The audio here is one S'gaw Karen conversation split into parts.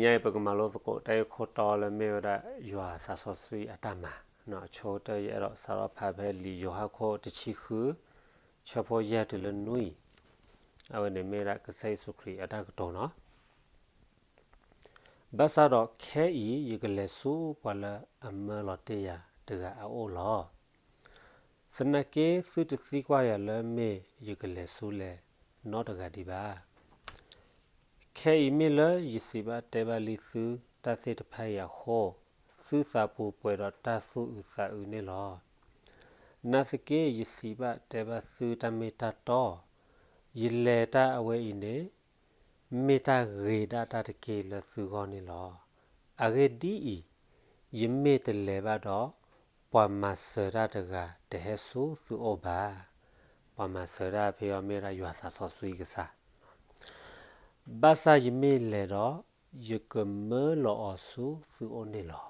တနံၤညါအံၤ ပကမၤလိသကိးတၢ်ဂ့ၢ်ခိၣ်တီလၢမ့ၢ်ဝဲဒၣ် ယွၤသးစီဆှံအတၢ်မၤ, အဆိကတၢၢ် ယအဲၣ်ဒိးစးထီၣ်ဖးဖဲလံာ်ယိၤဟၣ်ခိၣ်တဆံဃု ဆၢဖိယဲၢ်တုၤလၢနွံ, အဝဲန့ၣ်မ့ၢ်ဝဲဒၣ်ကစၢ်ယ့ၣ်ၡူးခရံာ်အတၢ်ကတိၤနီၤ. ဘၣ်ဆၣ်ဒီးခဲအံၤ ယကလဲၤဆူပှၤလၢအမၢလီၤတ့ၢ်ယၤတဂၤအအိၣ်လီၤ. သနာ်က့ သုတသံကွၢ်ယၤလၢမ့ၢ်ယကလဲၤဆူလဲၣ်နီတဂၤဒံးဘၣ်. ခဲအံၤမ့ၢ်လၢယစံးဘၣ်တဲဘၣ်လံသုတၢ်သ့ၣ်တဖၣ်အံၤအဃိ, သုသးပူၤပှဲၤဒီးတၢ်သူၣ်အုးသးအုးန့ၣ်လီၤ. နာ်သက့ ယစံးဘၣ်တဲဘၣ်သုတၢ်မ့ၢ်တၢ်တီ, ယလဲၤတၢ်အဝဲအံၤန့ၣ် မ့ၢ်တၢ်ဂ့ၤဒၣ်တၢ်တက့ၢ်လၢသုဂီၢ်န့ၣ်လီၤ. အဂ့ၢ်ဒ်အံၤ, ယမ့ၢ်တလဲၤဘၣ်ဒီး, ပှၤမၤစၢၤတၢ်တဂၤတဟဲဆူသုအိၣ်ဘၣ်. ပှၤမၤစၢၤတၢ်ဖဲအံၤမ့ၢ်ဒၣ်ယွၤသးစီဆှံကစၢ် ဘၣ်ဆၣ်ယမ့ၢ်လဲၤဒီး, ယကမၢလီၤအီၤဆူသုအိၣ်န့ၣ်လီ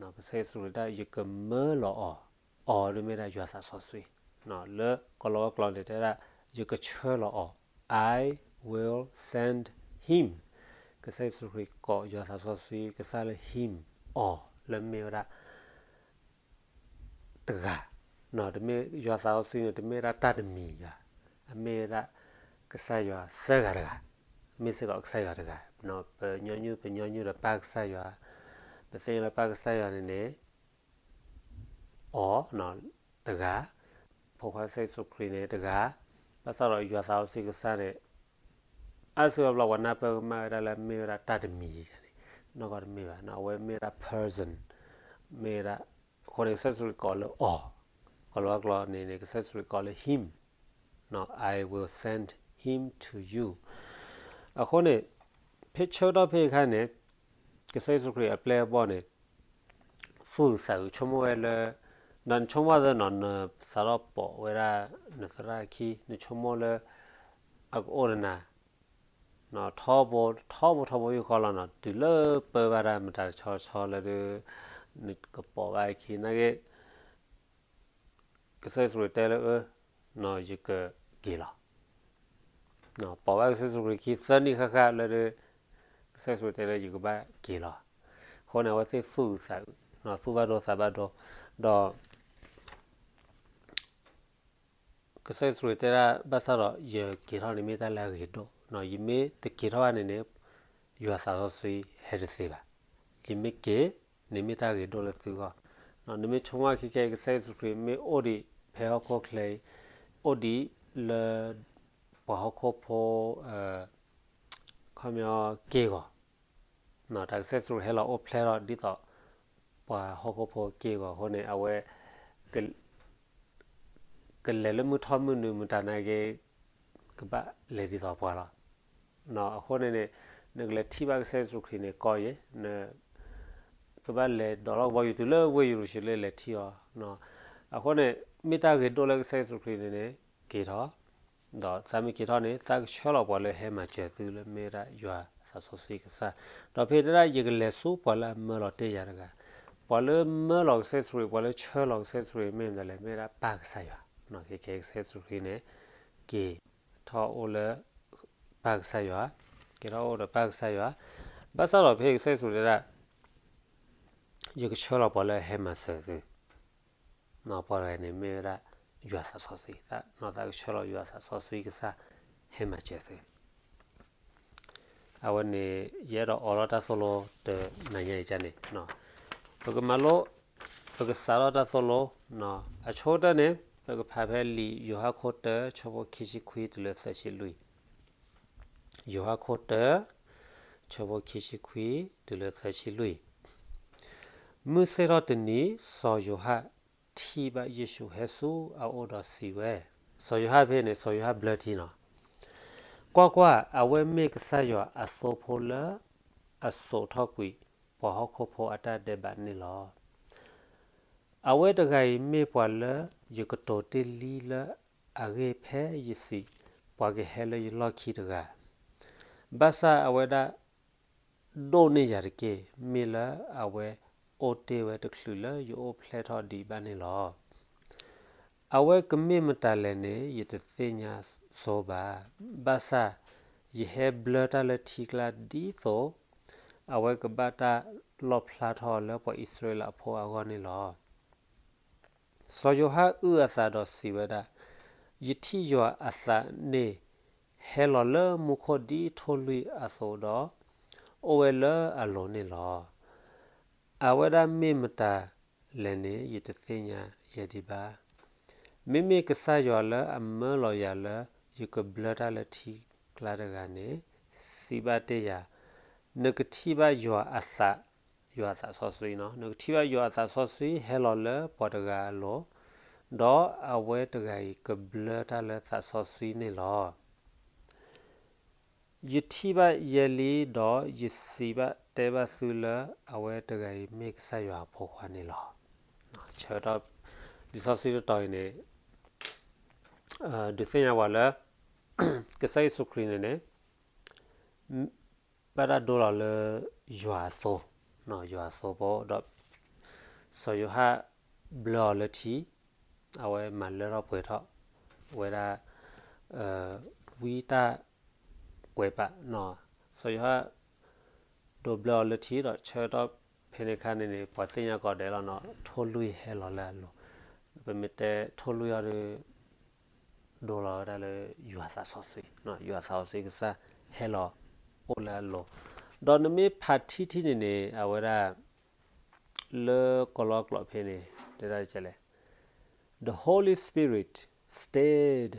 ၤ. ကစၢ်ယ့ၣ်ၡူးခရံာ်တဲ ယကမၢလီၤအီၤ, အီၤဒ်မ့ၢ်ဒၣ်ယွၤသးစီဆှံ, လၢကီၤလၤဝါကျိာ်န့ၣ် တဲဒၣ် ယကဆှၢလီၤအီၤ, I will send him. ကစၢ်ယ့ၣ်ၡူးခရံာ်ကိးယွၤသးစီဆှံကစၢ်လၢ him, အီၤလၢမ့ၢ်ဝဲဒၣ် တဂၤ, တမ့ၢ်ယွၤသးစီဆှံန့ၣ် တမ့ၢ်ဝဲဒၣ်တၢ်တမံၤယွၤ, အမ့ၢ်ဝဲဒၣ်ကစၢ်ယွၤသၢဂၤတဂၤ, မ့ၢ်စ့ၢ်ကီးကစၢ်ယွၤတဂၤ, ပညီနုၢ် ပညီနုၢ်ဒီးပၢ်ကစၢ်ယွၤ, ပသ့ၣ်ညါလၢပၢ်ကစၢ်ယွၤန့ၣ်န့ၣ် အီၤ တဂၤ, ဖိခွါကစၢ်ယ့ၣ်ၡူးခရံာ်န့ၣ်တဂၤ, ဘၣ်ဆၣ်ဒီးယွၤသးစီဆှံကစၢ်န့ၣ် အါစုအါဘျီပှၤနၢ်ပၢၢ်ကမၣ်ဝဲဒၣ်လၢမ့ၢ်ဝဲဒၣ်တၢ်တမံၤန့ၣ်, နီၢ်ကီၢ်တမ့ၢ်ဘၣ်, အဝဲမ့ၢ်ဝဲဒၣ် person, မ့ၢ်ဝဲဒၣ်, အဃိန့ၣ်ကစၢ်ယ့ၣ်ၡူးခရံာ်ကိးလၢအီၤ, ကီၤလၤဝါကျိာ်န့ၣ်န့ၣ် ကစၢ်ယ့ၣ်ၡူးခရံာ်ကိးလၢ him, I will send him to you. အဃိန့ၣ် ဖဲဆၢကတီၢ်ဖဲအခါန့ၣ် ကစၢ်ယ့ၣ်ၡူးခရံာ်အပျဲၢ်အဘီၣ်န့ၣ် သူၣ်အုးသးအုး ဆိကမိၣ်ဝဲလၢ, ဒီးနဆိကမိၣ်သ့နီၤ နစးထီၣ်ပိာ်ဝဲဒၣ်နသရၣ်ခံ နဆိကမိၣ်လၢ အကအိၣ်ဒီးနၤ ထီဘိထီဘိထီဘိယုၢ်ဃီလီၤနီၤ, တုၤလၢပၢဘၣ်တၢ်မတၤတဆီဆီလၢဒုး နကပိာ်ဘၣ်အခံနာ်က့ ကစၢ်ယ့ၣ်ၡူးခရံာ်တဲလၢအၢ, ယကက့ၤလီၤ. ပိာ်ဘၣ်ကစၢ်ယ့ၣ်ၡူးခရံာ်ခံသၢနံၣ်ဃၣ်ဃၣ်လၢဒုး ကစၢ်ယ့ၣ်ၡူးခရံာ်တဲလၢယကဘၣ်က့ၤလီၤ. အဃိန့ၣ် အဝဲသ့ၣ်သူၣ်အုးသးအုး, သူၣ်ဘၣ်ဒိသးဘၣ်ဒိ, ဒီး ကစၢ်ယ့ၣ်ၡူးခရံာ်တဲဒၣ် ဘၣ်ဆၣ်ဒီးယက့ၤထီၣ်န့ၣ်မ့ၢ်တၢ်လၢအဂ့ၤဒိၣ်, ယမ့ၢ်တက့ၤထီၣ်ဘၣ်န့ၣ်န့ၣ် ယွၤသးစီဆှံဟဲတသ့ဘၣ်. ယမ့ၢ်က့ၤန့ၣ်မ့ၢ်တၢ်ဂ့ၤဒိၣ်လၢသုဂီၢ်. နမ့ၢ်ဆိကမိၣ်ခံခဲအံၤ ကစၢ်ယ့ၣ်ၡူးခရံာ်မ့ၢ်အိၣ်ဒံးဖဲဟီၣ်ခိၣ်ချၢအံၤ, အိၣ်ဒံးလၢ ပှၤဟီၣ်ခိၣ်ဖိ ခီပညီက့ၢ်ဂီၤ, တၢ်ကစၢ်ယ့ၣ်ၡူးခရံာ်ဟဲလီၤအိၣ်ဖျဲၣ်ထီၣ်ဒ်သိး ပှၤဟီၣ်ခိၣ်ဖိက့ၢ်ဂီၤအဃိန့ၣ် အဝဲ ကလဲၤလၢမုၢ်ထီၣ်မုၢ်နုာ်မတၤနာ်က့ ကဘၣ်လဲၤဒ်သိးပှၤလီၤ. အဃိန့ၣ်န့ၣ် နကလဲၤထံၣ်ဘၣ်ကစၢ်ယ့ၣ်ၡူးခရံာ်န့ၣ်ကီယဲ, ကဘၣ်လဲၤဒိးလီၢ်ကဘီယူၤတုၤလၢဝ့ၢ်ယရူၤၡလ့ၣ်လဲၤထံၣ်အီၤ. အဃိန့ၣ် မ့ၢ်တၢ်ဂ့ၤဒိၣ်လၢကစၢ်ယ့ၣ်ၡူးခရံာ်န့ၣ်န့ၣ် က့ၤထီၣ်, ဒီးသးမ့ၢ်က့ၤထီၣ်န့ၣ် သးကဆှၢလီၤပှၤလၢဟဲမၤစၢၤသုလၢမ့ၢ်ဝဲဒၣ်ယွၤသးစီဆှံကစၢ်. ဒီးဖဲတဲဒၣ်ယကလဲၤဆူပှၤလၢအမၢလီၤတ့ၢ်ယၤတဂၤ, ပှၤလၢမၢလီၤကစၢ်ယ့ၣ်ၡူးခရံာ် ပှၤလၢဆှၢလီၤကစၢ်ယ့ၣ်ၡူးခရံာ်မ့ၢ်မတၤလဲၣ်, မ့ၢ်ဝဲဒၣ်ပၢ်ကစၢ်ယွၤ. ခဲကဲကစၢ်ယ့ၣ်ၡူးခရံာ်န့ၣ် က့ၤထီၣ်အိၣ်လၢပၢ်ကစၢ်ယွၤ, က့ၤထီၣ်အိၣ်ဒီးပၢ်ကစၢ်ယွၤ, ဘၣ်ဆၣ်ဒီးဖဲကစၢ်ယ့ၣ်ၡူးခရံာ်တဲဒၣ် ယကဆှၢလီၤပှၤလၢအဟဲမၤစၢၤသု, ပှၤတဂၤန့ၣ်မ့ၢ်ဝဲဒၣ်ယွၤသးစီဆှံ, သးကဆှၢလီၤယွၤသးစီဆှံကစၢ်ဟဲမၤစၢၤသု. အဝဲန့ၣ် ယအဲၣ်ဒိးအိးထီၣ်တၢ်သိၣ်လိတနၤညါအံၤန့ၣ်, ပကမၤလိ, ပကစးထီၣ်တၢ်သိၣ်လိ, အဆိကတၢၢ်န့ၣ် ပကဖးဖဲလံာ်ယိၤဟၣ်ခိၣ်တၢ ဆၢဖိခံဆံခွံတုၤလၢသၢဆံလွံၢ်. ယိၤဟၣ်ခိၣ်တၢ ဆၢဖိခံဆံခွံတုၤလၢသၢဆံလွံၢ်. မုၢ်ဆ့ၣ်ထီၣ်တနံၤ စီၤယိၤဟၣ်ထံၣ်ဘၣ်ယ့ၣ်ၡူးဟဲဆူအအိၣ်ဒီးစံးဝဲ, စီၤယိၤဟၣ်ဖဲန့ၣ် စီၤယိၤဟၣ်ဘျၢထံနီၤ, ကွၢ်ကွၢ်, အဝဲမ့ၢ်ကစၢ်ယွၤအသိဖိလၢအစိာ်ထီၣ်ကွံာ်ပှၤဟီၣ်ခိၣ်ဖိအတၢ်ဒဲးဘးန့ၣ်လီၤ. အဝဲတဂၤအံၤမ့ၢ်ပှၤလၢယကတိၤတ့ၢ်လံလၢအဂ့ၢ်ဖဲယစံး, ပှၤကဟဲလၢယလီၢ်ခံတဂၤ, ဘၣ်ဆၣ်အဝဲဒၣ်ဒိၣ်န့ၢ်ယၤတက့ၢ်, မ့ၢ်လၢအဝဲအိၣ်တ့ၢ်ဝဲတချုးလၢယအိၣ်ဖျဲၣ်ထီၣ်ဒံးဘၣ်န့ၣ်လီၤ. အဝဲကမ့ၢ်မတၤလဲၣ်န့ၣ် ယတသ့ၣ်ညါဆိဘၣ်, ဘၣ်ဆၣ်ယဟဲဘျၢတၢ်လၢထံကျါဒ်သိး အဝဲကဘၣ်တၢ်လီၣ်ဖျါထီၣ်လၢပှၤအံၣ်စရ့လးအဖိအဂီၢ်န့ၣ်လီၤ. စီၤယိၤဟၣ်အုၣ်အသးဒီးစံးဝဲဒၣ်, ယထံၣ်ယွၤအသးန့ၣ် ဟဲလီၤလၢမူခိၣ်ဒ်ထိၣ်လွံၢ်အသိးဒီး အိၣ်ဝဲလၢအလိၤန့ၣ်လီၤ. အဝဲဒၣ်မ့ၢ်မတၤလဲၣ်န့ၣ် ယတသ့ၣ်ညါယဲဒံးဘၣ်. မ့မ့ၢ်ကစၢ်ယွၤလၢအမၢလီၤယၤလၢယကဘျၢတၢ်လၢထံကျါတဂၤန့ၣ် စံးဘၣ်တ့ၢ်ယၤ, နကထံၣ်ဘၣ်ယွၤအသး, ယွၤအသးစီဆှံနီၤ, နကထံၣ်ဘၣ်ယွၤအသးစီဆှံဟဲလီၤလၢပှၤတဂၤအလိၤ, ဒီးအဝဲတဂၤအံၤကဘျၢတၢ်လၢသးစီဆှံန့ၣ်လီၤ. ယထံၣ်ဘၣ်ယဲလံ, ဒီးယစံးဘၣ်တဲဘၣ်သုလၢအဝဲတဂၤအံၤမ့ၢ်ကစၢ်ယွၤအဖိခွါန့ၣ်လီၤ. ဆၢကတီၢ် လံာ်စီဆှံတတီၤအံၤန့ၣ် ဒုးသ့ၣ်ညါပှၤလၢ ကစၢ်ယ့ၣ်ၡူးခရံာ်န့ၣ်န့ၣ် ဘၣ်တၢ်ဒိလီၤလၢယွၤအသိ, ယွၤအသိဖိ, ဒီးစီၤယိၤဟၣ်ဘျၢအီၤလၢထံ, အဝဲမၤလၢထီၣ်ပှဲၤထီၣ်ဝဲဒၣ် ဝံတၢ်ကွဲးပာ်, စီၤယိၤဟၣ်ဒိးဘျၢအီၤလၢထံဒီး ဆၢကတီၢ်ဖဲန့ၣ်အခါန့ၣ်န့ၣ် ပှၤသ့ၣ်ညါကိးဂၤဒဲးလီၤနီၤ, ထိၣ်လွံၢ်ဟဲလီၤလၢအလိၤ, ပမ့ၢ်တဲထိၣ်လွံၢ်အီၤဒီး ဒိလီၤဝဲဒၣ်လၢယွၤသးစီဆှံ, ယွၤသးစီဆှံကစၢ်ဟဲလီၤအိၣ်လၢအလိၤ, ဒီးနမ့ၢ်ဖးထံထံန့ၣ်န့ၣ် အဝဲဒၣ် လၢကလံးကျိာ်ဖဲန့ၣ် တဲဒၣ်လဲၣ်, The Holy Spirit stayed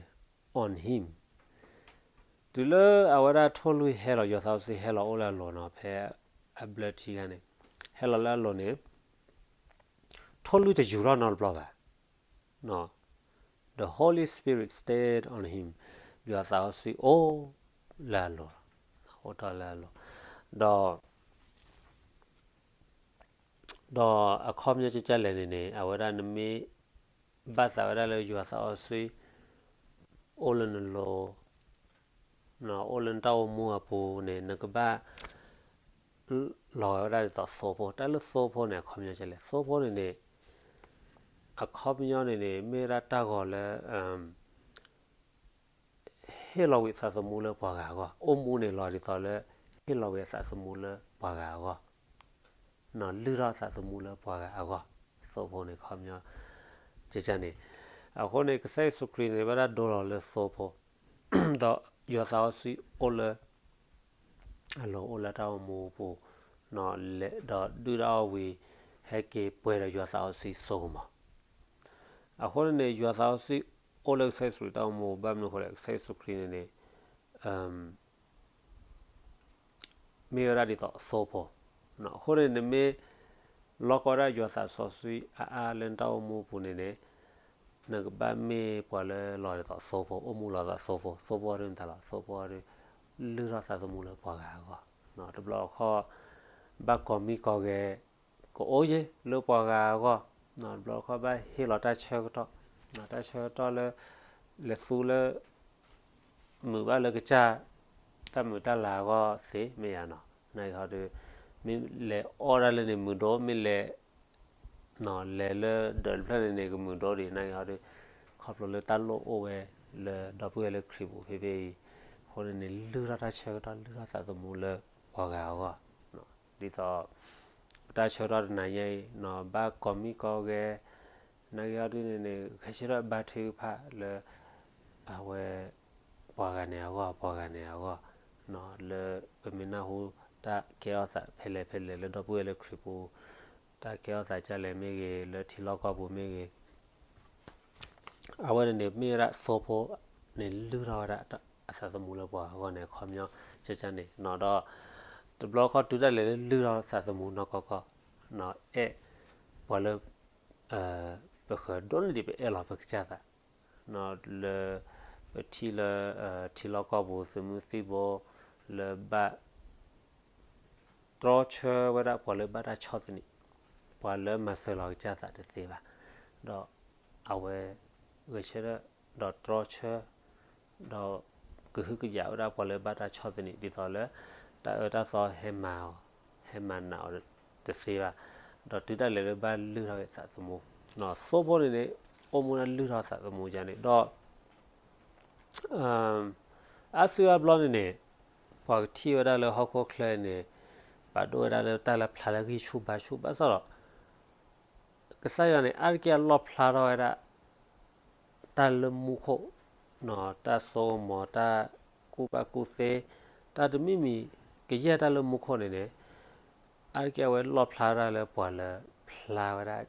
on him. တုၤလၢအဝဲဒၣ်ထိၣ်လွံၢ်ဟဲလီၤ, ယွၤသးစီဆှံဟဲလီၤအိၣ်လၢအလိၤနီၤ, ဖဲအဘျၢထံခါန့ၣ် ဟဲလီၤလၢအလိၤန့ၣ် ထိၣ်လွံၢ်တယူၤထီၣ်နီတဘျီဘၣ်. The Holy Spirit stayed on him. ယွၤသးစီဆှံအိၣ်လၢအလိၤ, အိၣ်ထီၣ်လၢအလိၤ, ဒီး ဒီးအခီပညီကကလဲၣ်န့ၣ်န့ၣ် အဝဲဒၣ်နမ့ၢ်ဘၣ်သးဝဲဒၣ်လၢယွၤသးစီဆှံ အိၣ်လၢနလိၤ, အိၣ်လၢနတၢ်အိၣ်မူအပူၤန့ၣ် နကဘၣ် လီၤဂာ်ဝဲဒၣ်ဒ်သိးသိဖိ, တၢ်လၢသိဖိန့ၣ် အခီပညီကလဲၣ်, သိဖိန့ၣ်န့ၣ် အခီပညီန့ၣ်န့ၣ် မ့ၢ်ဝဲဒၣ်တၢ်ဂီၤလၢ ဟ့ၣ်လီၤဝံၤအသးသမူလၢပှၤဂၤအဂီၢ်, အိၣ်မူန့ၣ်လီၤဒ်သိးလၢ ဟ့ၣ်လီၤဝံၤအသးသမူလၢပှၤဂၤအဂီၢ်, လုၢ်ထီၣ်အသးသမူလၢပှၤဂၤအဂီၢ်, သိဖိန့ၣ် အခီပညီ ကကန့ၣ်, အဃိန့ၣ် ကစၢ်ယ့ၣ်ၡူးခရံာ်န့ၣ် ဘၣ်တၢ်ဒိလီၤလၢသိဖိ, ဒီးယွၤသးစီဆှံအိၣ်လၢ အလိၤအိၣ်လၢတၢ်အိၣ်မူအပူၤ, ဒီးဒုၣ်ဒါအီၤဝံၤ ဟဲက့ၤပှဲၤဒီးယွၤသးစီဆှံစိကမီၤ. အဃိန့ၣ်န့ၣ် ယွၤသးစီဆှံအိၣ်လၢကစၢ်ယ့ၣ်ၡူးခရံာ်တၢ်အိၣ်မူ ဘၣ်မနုၤအဃိလဲၣ်, ကစၢ်ယ့ၣ်ၡူးခရံာ်န့ၣ်န့ၣ် မ့ၢ်ဝဲဒၣ်ဒ်သိးသိဖိ, အဃိန့ၣ် နမ့ၢ်လီၢ်ကီဝဲဒၣ်ယွၤသးစီဆှံအါအါလၢနတၢ်အိၣ်မူအပူၤန့ၣ်န့ၣ် နကဘၣ်မ့ၢ်ပှၤလၢလီၤဒ်သိးသိဖိ, အိၣ်မူလီၤဒ်သိးသိဖိ, သိဖိအီၤဒုးမတၤလီၤ, သိဖိအီၤဒုး လုၢ်ထီၣ်သးသမူလၢပှၤဂၤအဂီၢ်, တဘျီတခီၣ် ဘၣ်ကိးမံကိးဂဲၤ ကအိၣ်ယ့ၢ်လၢပှၤဂၤအဂီၢ်, တဘျီတခီၣ်ဘၣ်ဟ့ၣ်လီၤတၢ်ဆၢကတီၢ်, တၢ်ဆၢကတီၢ်လၢ လဲၤသူလၢ မုာ်ဘၣ်လၢကစၢ် တၢ်မုာ်တၢ်လၤအဂီၢ်သ့မ့ၢ်ယါနီၤ, နာ်က့ဟီဒုး မ့ၢ်လဲၤအီၣ်ဒၣ်လၢန့ၣ်မုာ်ဒိၣ်, မ့ၢ်လဲၤ လဲၤလၢဒၢးတဖျၢၣ်န့ၣ်န့ၣ် ကမုာ်ဒိၣ်ဒံး, နာ်က့ဟီဒုး ခီဖျိလၢတၢ်လိၣ်အိၣ်ဝဲလၢဒီပုၢ်ဝဲၢ်လၢခရံာ်ပူၤဖဲဖဲအံၤ, အဃိန့ၣ်န့ၣ် လုၢ်ထီၣ်တၢ်ဆၢကတီၢ် လုၢ်ထီၣ်သးသမူလၢပှၤဂၤအဂီၢ်, ဒ်သိး ပတၢ်ဆၢကတီၢ်တနၤညါအံၤ ဘၣ်ကိးမံကိးဂဲၤ, နာ်က့ဟီဒုးန့ၣ်န့ၣ် ဂဲၤဆၢထၢၣ်ဘါထုကဖၣ်လၢ အဝဲ ပှၤဂၤန့ၣ်အဂီၢ်, ပှၤဂၤန့ၣ်အဂီၢ်, လၢပမ့ၢ်နၢ်ဟူတၢ်ကဲထီၣ်သးဖဲလဲၣ်ဖဲလဲၣ်လၢဒီပုၢ်ဝဲၢ်လၢခရံာ်ပူၤ, တၢ်ကဲထီၣ်သးဒ်လဲၣ်မ့ၢ်ဂ့ၤ, လၢထံလီၢ်ကီၢ်ပူၤမ့ၢ်ဂ့ၤ, အဝဲန့ၣ်န့ၣ် မ့ၢ်ဝဲဒၣ်သိဖိန့ၣ် လုၢ်ထီၣ်ဝဲဒၣ်အသးသမူလၢပှၤအဂီၢ်န့ၣ် အခီပညီ ကကန့ၣ်ဒီး တဘျီခီတုၤဒၣ်လဲာ်လၢလုၢ်ထီၣ်သးသမူနီၢ်ကီၢ်ကီၢ်, အဲၣ်ပှၤလၢ ပဃၢၤဒိၣ်န့ၢ်ဒံး ပအဲၣ်လီၤပကစၢ်သး, လၢ ပထံၣ်လၢ ထံလီၢ်ကီၢ်ပူၤ သုးမုၢ်သံၣ်ဘိ လၢဘၣ် တြီဆၢဝဲဒၣ်ပှၤလၢဘၣ်တၢ်ဆီၣ်သနံး, ပှၤလၢမၤစၢၤလီၤကစၢ်သးတသ့ဘၣ်, ဒီးအဝဲ ဂဲၤဆၢထၢၣ် ဒီးတြီဆၢ ဒီးကဟုကယာ်ဝဲဒၣ်ပှၤလၢဘၣ်တၢ်ဆီၣ်သနံး ဒ်သိးလၢ တၢ်အၢတၢ်သီဟဲမၤအီၤ ဟဲမၤနးအီၤတသ့ဘၣ်, ဒီးတုၤဒၣ်လဲာ်လၢဘၣ်လုၢ်ထီၣ်က့ၤသးသမူ, သိဖိန့ၣ်န့ၣ် အိၣ်မူဒၣ်လုၢ်ထီၣ်သးသမူယါန့ၣ်ဒီး အါစုအါဘျီန့ၣ်န့ၣ် ပှၤကထံၣ်ဝဲဒၣ်လၢဟီၣ်ခိၣ်ချၢန့ၣ် ပ ပာ်ဒိၣ်ဝဲဒၣ်လၢတၢ်လၢဖျါလၢဂံၢ်ဆူၣ်ဘါဆူၣ် ဘၣ်ဆၣ်ဒီး ကစၢ်ယွၤန့ၣ် အါတက့ၢ်အလီၣ်ဖျါထီၣ်ဝဲဒၣ် တၢ်လၢမူခိၣ်, တၢ်စိကမီၤ, တၢ်ကူၣ်ဘၣ်ကူၣ်သ့, တၢ်တမံၤမံၤ ကယဲၢ်တၢ်လၢမူခိၣ်န့ၣ်န့ၣ် အါတက့ၢ်အဝဲလီၣ်ဖျါတၢ်လၢပှၤလၢဖျါဝဲဒၣ်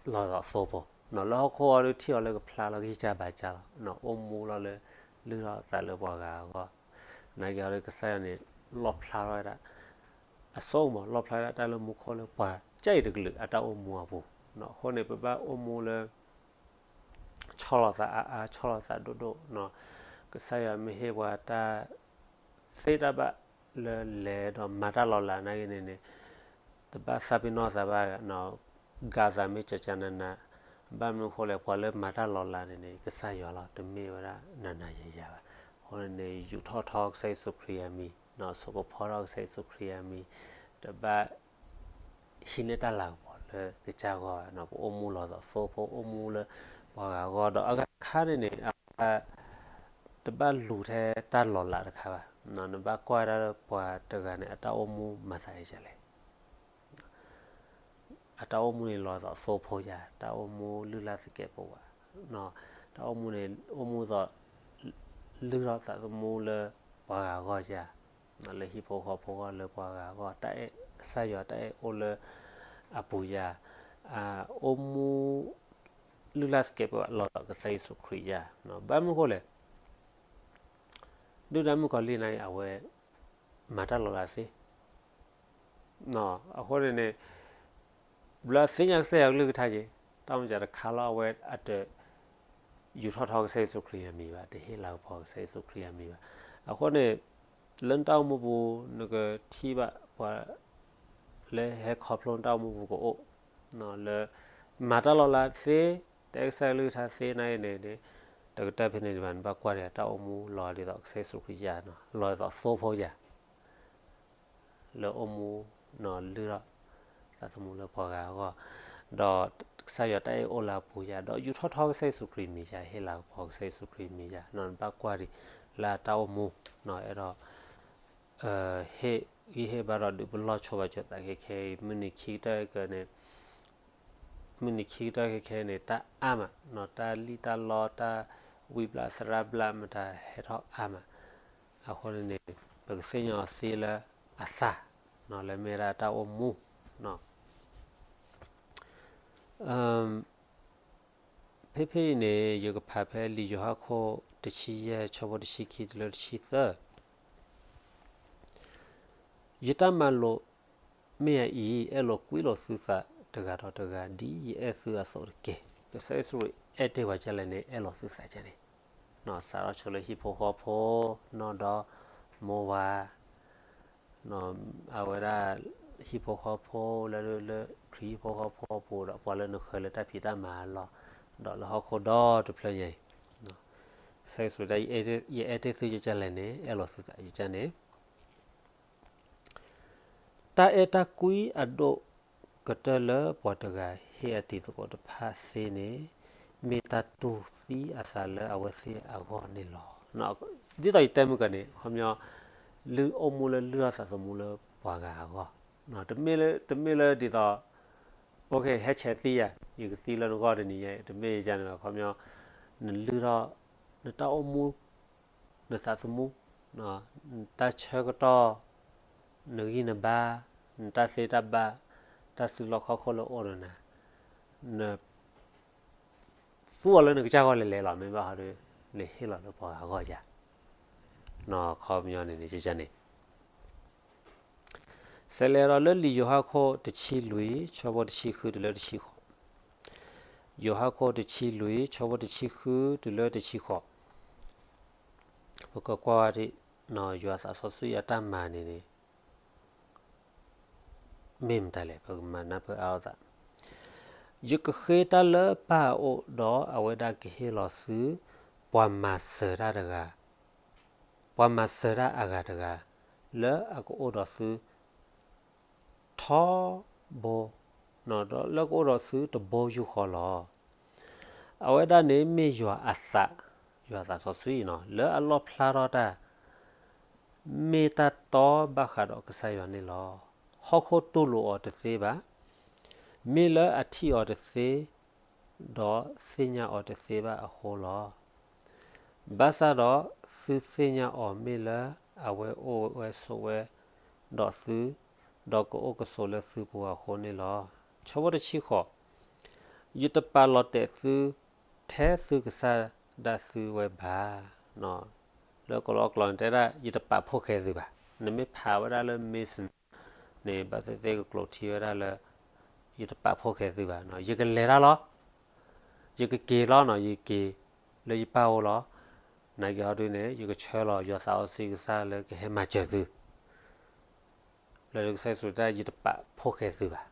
လီၤသိးသိဖိ, လၢဟီၣ်ခိၣ်အီၤဒုးထံၣ်အီၤလၢကဖျါလီၤဂံၢ်စၢ်ဘါစၢ်လီၤ, အိၣ်မူလီၤလၢ လုၢ်ထီၣ်သးလၢပှၤဂၤအဂီၢ်, နာ်က့အီၤဒုးကစၢ်ယွၤန့ၣ် လီၣ်ဖျါထီၣ်ဝဲဒၣ် အစိကမီၤ လီၣ်ဖျါဝဲဒၣ်တၢ်လၢမူခိၣ်လၢပှၤကၢ်အံၤတကလုာ်အတၢ်အိၣ်မူအပူၤ, အဃိန့ၣ် ပဘၣ်အိၣ်မူလၢ ဆီၣ်လီၤသးအါအါ ဆီၣ်လီၤသးဒိၣ်ဒိၣ်, ကစၢ်ယွၤမ့ၢ်ဟ့ၣ်ပှၤတၢ်သ့တၢ်ဘၣ်လၢလဲၤဒီးမၤတၢ်လီၤလးနာ်က့န့ၣ်န့ၣ် တဘၣ်သးပ့ၤနီၣ်သးဘၣ်, ဂာ်သးမ့ၢ်ကကနန, ဘၣ်မနုၤအဃိလဲၣ် ပှၤလၢမၤတၢ်လီၤလးန့ၣ်န့ၣ် ကစၢ်ယွၤလီၤ တမ့ၢ်ဝဲဒၣ်နၤနၤယၤယၤဘၣ်. အဃိန့ၣ်န့ၣ် ယူာ်ထီၣ်ထီကစၢ်ယ့ၣ်ၡူးခရံာ်အမံၤ, ဆိကဖီထီၣ်ကစၢ်ယ့ၣ်ၡူးခရံာ်အမံၤ, တဘၣ် ဟံးန့ၢ်တၢ်လၤကပီၤလၢကစၢ်ဂီၢ်ဘၣ်, ပအိၣ်မူလီၤသိးသိဖိ အိၣ်မူလၢပှၤဂၤအဂီၢ်, ဒီးအဂၤတခါန့ၣ်န့ၣ် အဝဲ တဘၣ်လူၤထဲတၢ်လီၤလးတခါဘၣ်, နဘၣ်ကွၢ်ဒၣ်လၢပှၤတဂၤန့ၣ် အတၢ်အိၣ်မူမၤသးဒ်လဲၣ် အတၢ်အိၣ်မူန့ၣ်လီၤသိးသိဖိဧါ, တၢ်အိၣ်မူလုၢ်လၢ်သကဲးပဝး, တၢ်အိၣ်မူန့ၣ် အိၣ်မူသိး လုၢ်ထီၣ်သးသမူလၢပှၤဂၤအဂီၢ်ဧါ, လၢဟံၣ်ဖိဃီဖိအဂီၢ် လၢပှၤဂၤအဂီၢ် တၢ်အဲၣ်ကစၢ်ယွၤ တၢ်အဲၣ်အိၣ်လၢအပူၤဧါ, အိၣ်မူ လုၢ်လၢ်သကဲးပဝးလီၤသိးကစၢ်ယ့ၣ်ၡူးခရံာ်ဧါ, ဘၣ်မနုၤအဃိလဲၣ် ဒုၣ်ဒါမုၣ်ကီၤလံၢ်န့ၣ် အဝဲ မၤတၢ်လီၤလးသ့, အဃိန့ၣ်န့ၣ် ဘျီသ့ၣ်ညါကစၢ်ယွၤကလုၢ်ကထါက့ၤ, တၢ်မၤစၢၤတခါလီၤ အဝဲအတ ယူာ်ထီၣ်ထီကစၢ်ယ့ၣ်ၡူးခရံာ်အမံၤဘၣ်, တဟ့ၣ်လၤကပီၤကစၢ်ယ့ၣ်ၡူးခရံာ်အမံၤဘၣ်. အဃိန့ၣ် လၢနတၢ်အိၣ်မူပူၤ နကထံၣ်ဘၣ်ပှၤ လၢဟဲခီဖျိနတၢ်အိၣ်မူပူၤကအိၣ် လၢ မၤတၢ်လီၤလးသ့, တအဲၣ်ကစၢ်ယွၤကလုၢ်ကထါသ့နာ်က့န့ၣ်န့ၣ်, တကတၢၢ်ဖဲန့ၣ်ဒံးဘၣ် နဘၣ်ကွၢ်ဒံးတၢ်အိၣ်မူလီၤဒ်သိးကစၢ်ယ့ၣ်ၡူးခရံာ်ဧါ, လီၤဒ်သိးသိဖိဧါ လၢအိၣ်မူ လုၢ်ထီၣ် သးသမူလၢပှၤဂၤအဂီၢ်, ဒီးကစၢ်ယွၤတၢ်အဲၣ်အိၣ်လၢအပူၤဧါ, ဒီးယူာ်ထီၣ်ထီကစၢ်ယ့ၣ်ၡူးခရံာ်မံၤဧါ, ဟ့ၣ်လၤကပီၤကစၢ်ယ့ၣ်ၡူးခရံာ်မံၤဧါ, နဘၣ်ကွၢ်ဒံးလၢတၢ်အိၣ်မူ, အဲၣ်ဒိး ဟ့ၣ်ဂံၢ်ဟ့ၣ်ဘါဒီးဒုးပလီၢ်ဆိဘၣ်ကၠိသးခဲခဲအံၤ, မုၢ်နံၤခံကတၢၢ်ခဲန့ၣ်, မုၢ်နံၤခံကတၢၢ်ခဲခဲန့ၣ် တၢ်အါမး, တၢ်လံၣ်တၢ်လီ တၢ်ဝံဘျၣ်သရၣ်ဘျၣ်မတၤဟဲထီၣ်အါမး, အဃိန့ၣ်န့ၣ် ပကသ့ၣ်ညါအီၤသ့လၢအသၣ်, လၢမ့ၢ်ဒၣ်တၢ်အိၣ်မူ ဖဲဖဲအံၤန့ၣ် ယကဖးဖဲလံာ်ယိၤဟၣ်ခိၣ်တဆံယဲၢ် ဆၢဖိတဆံခံတုၤလၢတဆံသၢ, ယတၢ်မၤလိာ်မ့ၢ်အအံၤ, အဲၣ်လိာ်ကွံလိာ်သုသးတဂၤဒီးတဂၤ ဒ်ယအဲၣ်သုအသိးတက့ၢ်. ကစၢ်ယ့ၣ်ၡူးအဲၣ်တ့ၢ်ပှၤကလဲၣ်န့ၣ် အဲၣ်လိာ်သုသးကန့ၣ်, စးထီၣ်ဆိလၢဟံၣ်ဖိဃီဖိ, နီၢ်ဒီမိၢ်ဝၤ အဝဲဒၣ် ဟံၣ်ဖိဃီဖိလၢ လၢခရံာ်ဟံၣ်ဖိဃီဖိအပူၤ ဒီးပှၤလၢနဃၢၤလၢတၢ်ဖံးတၢ်မၤအလီၢ်, ဒီးလၢဟီၣ်ခိၣ်ဒီတဖျၢၣ်ညါအံၤ, ကစၢ်ယ့ၣ်ၡူးတဲ ယအဲၣ်တ့ၢ်သုကလဲၣ်န့ၣ် အဲၣ်လိာ်သုသးကန့ၣ်, တၢ်အဲၣ်တၢ်ကွံအဒိၣ်ကတၢၢ်လၢပှၤတဂၤဟ့ၣ်အတံၤသကိးတဖၣ်သ့န့ၣ် မ့ၢ်တၢ်တူၢ်သံအသးလၢအဝဲသ့ၣ်အဂီၢ်န့ၣ်လီၤ. ဒ်သိးယတဲမုၢ်ကန့ၣ် ခီပညီ လုၢ်အိၣ်မူလၢလုၢ်ထီၣ်သးသမူလၢပှၤဂၤအဂီၢ်, တမ့ၢ်လၢ တမ့ၢ်လၢဒ်သိး ပကဟဲဆဲးသံယၤ ယကသံလၢနဂီၢ်တနံၤညါ တမ့ၢ်ယၤန့ၣ်ဘၣ်. ခီပညီ နလုၢ်ထီၣ် နတၢ်အိၣ်မူ နသးသမူ နတၢ်ဆၢကတီၢ် နဂံၢ်နဘါ နတၢ်သ့တၢ်ဘၣ် တၢ်စုလီၢ်ခီၣ်ခိၣ်လၢအိၣ်ဒီးနၤ န သူအီၤလၢနကစၢ်ဂီၢ်လဲၤလဲၤလီၤ မ့ၢ်ဘၣ်ဟီဒီး နဟ့ၣ်လီၤလၢပှၤဂၤအဂီၢ်ယၤ ခီပညီန့ၣ်န့ၣ် ကန့ၣ် စဲးလဲၤဒီးလၢလံာ်ယိၤဟၣ်ခိၣ်တဆံလွံၢ် ဆၢဖိတဆံဃုတုၤလၢတဆံဃိး, ယိၤဟၣ်ခိၣ်တဆံလွံၢ် ဆၢဖိတဆံဃုတုၤလၢတဆံဃိး, ပကကွၢ်ဝဲဒၣ် ယွၤသးစီဆှံအတၢ်မၤန့ၣ်န့ၣ် မ့ၢ်မတၤလဲၣ် ပကမၤနၢ်ပၢၢ်အါအသး, ယကဃ့တၢ်လၢပၢ်အအိၣ် ဒီးအဝဲဒၣ်ကဟ့ၣ်လီၤသု ပှၤမၤစၢၤတၢ်တဂၤ, ပှၤမၤစၢၤတၢ်အဂၤတဂၤ လၢအကအိၣ်ဒီးသု ထီဘိ, ဒီးလၢကအိၣ်ဒီးသုတဘိယူၢ်ဃီလီၤ. အဝဲဒၣ်န့ၣ်မ့ၢ်ယွၤအသး, ယွၤသးစီဆှံနီၤ လၢအလီၣ်ဖျါထီၣ်တၢ် မ့ၢ်တၢ်တီဘၣ်ဃးဒီးကစၢ်ယွၤန့ၣ်လီၤ. ဟီၣ်ခိၣ်တူၢ်လိာ်အီၤတသ့ဘၣ်. မ့ၢ်လၢအထံၣ်အီၤတသ့, ဒီးသ့ၣ်ညါအီၤတသ့ဘၣ်အဃိလီၤ. ဘၣ်ဆၣ်ဒီးသုသ့ၣ်ညါအီၤမ့ၢ်လၢအဝဲအိၣ်ဝဲဆိးဝဲဒီးသု, ဒီးကအိၣ်ကဆိးလၢသုပူၤအဃိန့ၣ်လီၤ. ဆၢဖိတဆံဃိး, ယတပာ်လီၤတဲာ်သု ထဲသုကစၢ်ဒၣ်သုဝဲဘၣ်. လၢကလီကလီန့ၣ်တဲဒၣ် ယတပာ်ဖှိၣ်ဃဲသုဘၣ်. နမ့ၢ်ဖးဝဲဒၣ်လၢ Mason န့ၣ် ဘၣ်သ့ၣ်သ့ၣ်ကကျိးထံဝဲဒၣ်လၢ ယတပာ်ဖှိၣ်ဃဲသုဘၣ်, ယကလဲၤတၢ်လီၤ. ယကက့ၤလီၤနီၤ, ယက့ၤလၢယပၢ်အိၣ်လီၤ. နာ်က့ၤဟီဒုန့ၣ် ယကဆှၢလီၤယွၤသးစီဆှံကစၢ်လၢကဟဲမၤစၢၤသု လၢကစၢ်ယ့ၣ်ၡူးတဲ ယတပာ်ဖှိၣ်ဃဲသုဘၣ်.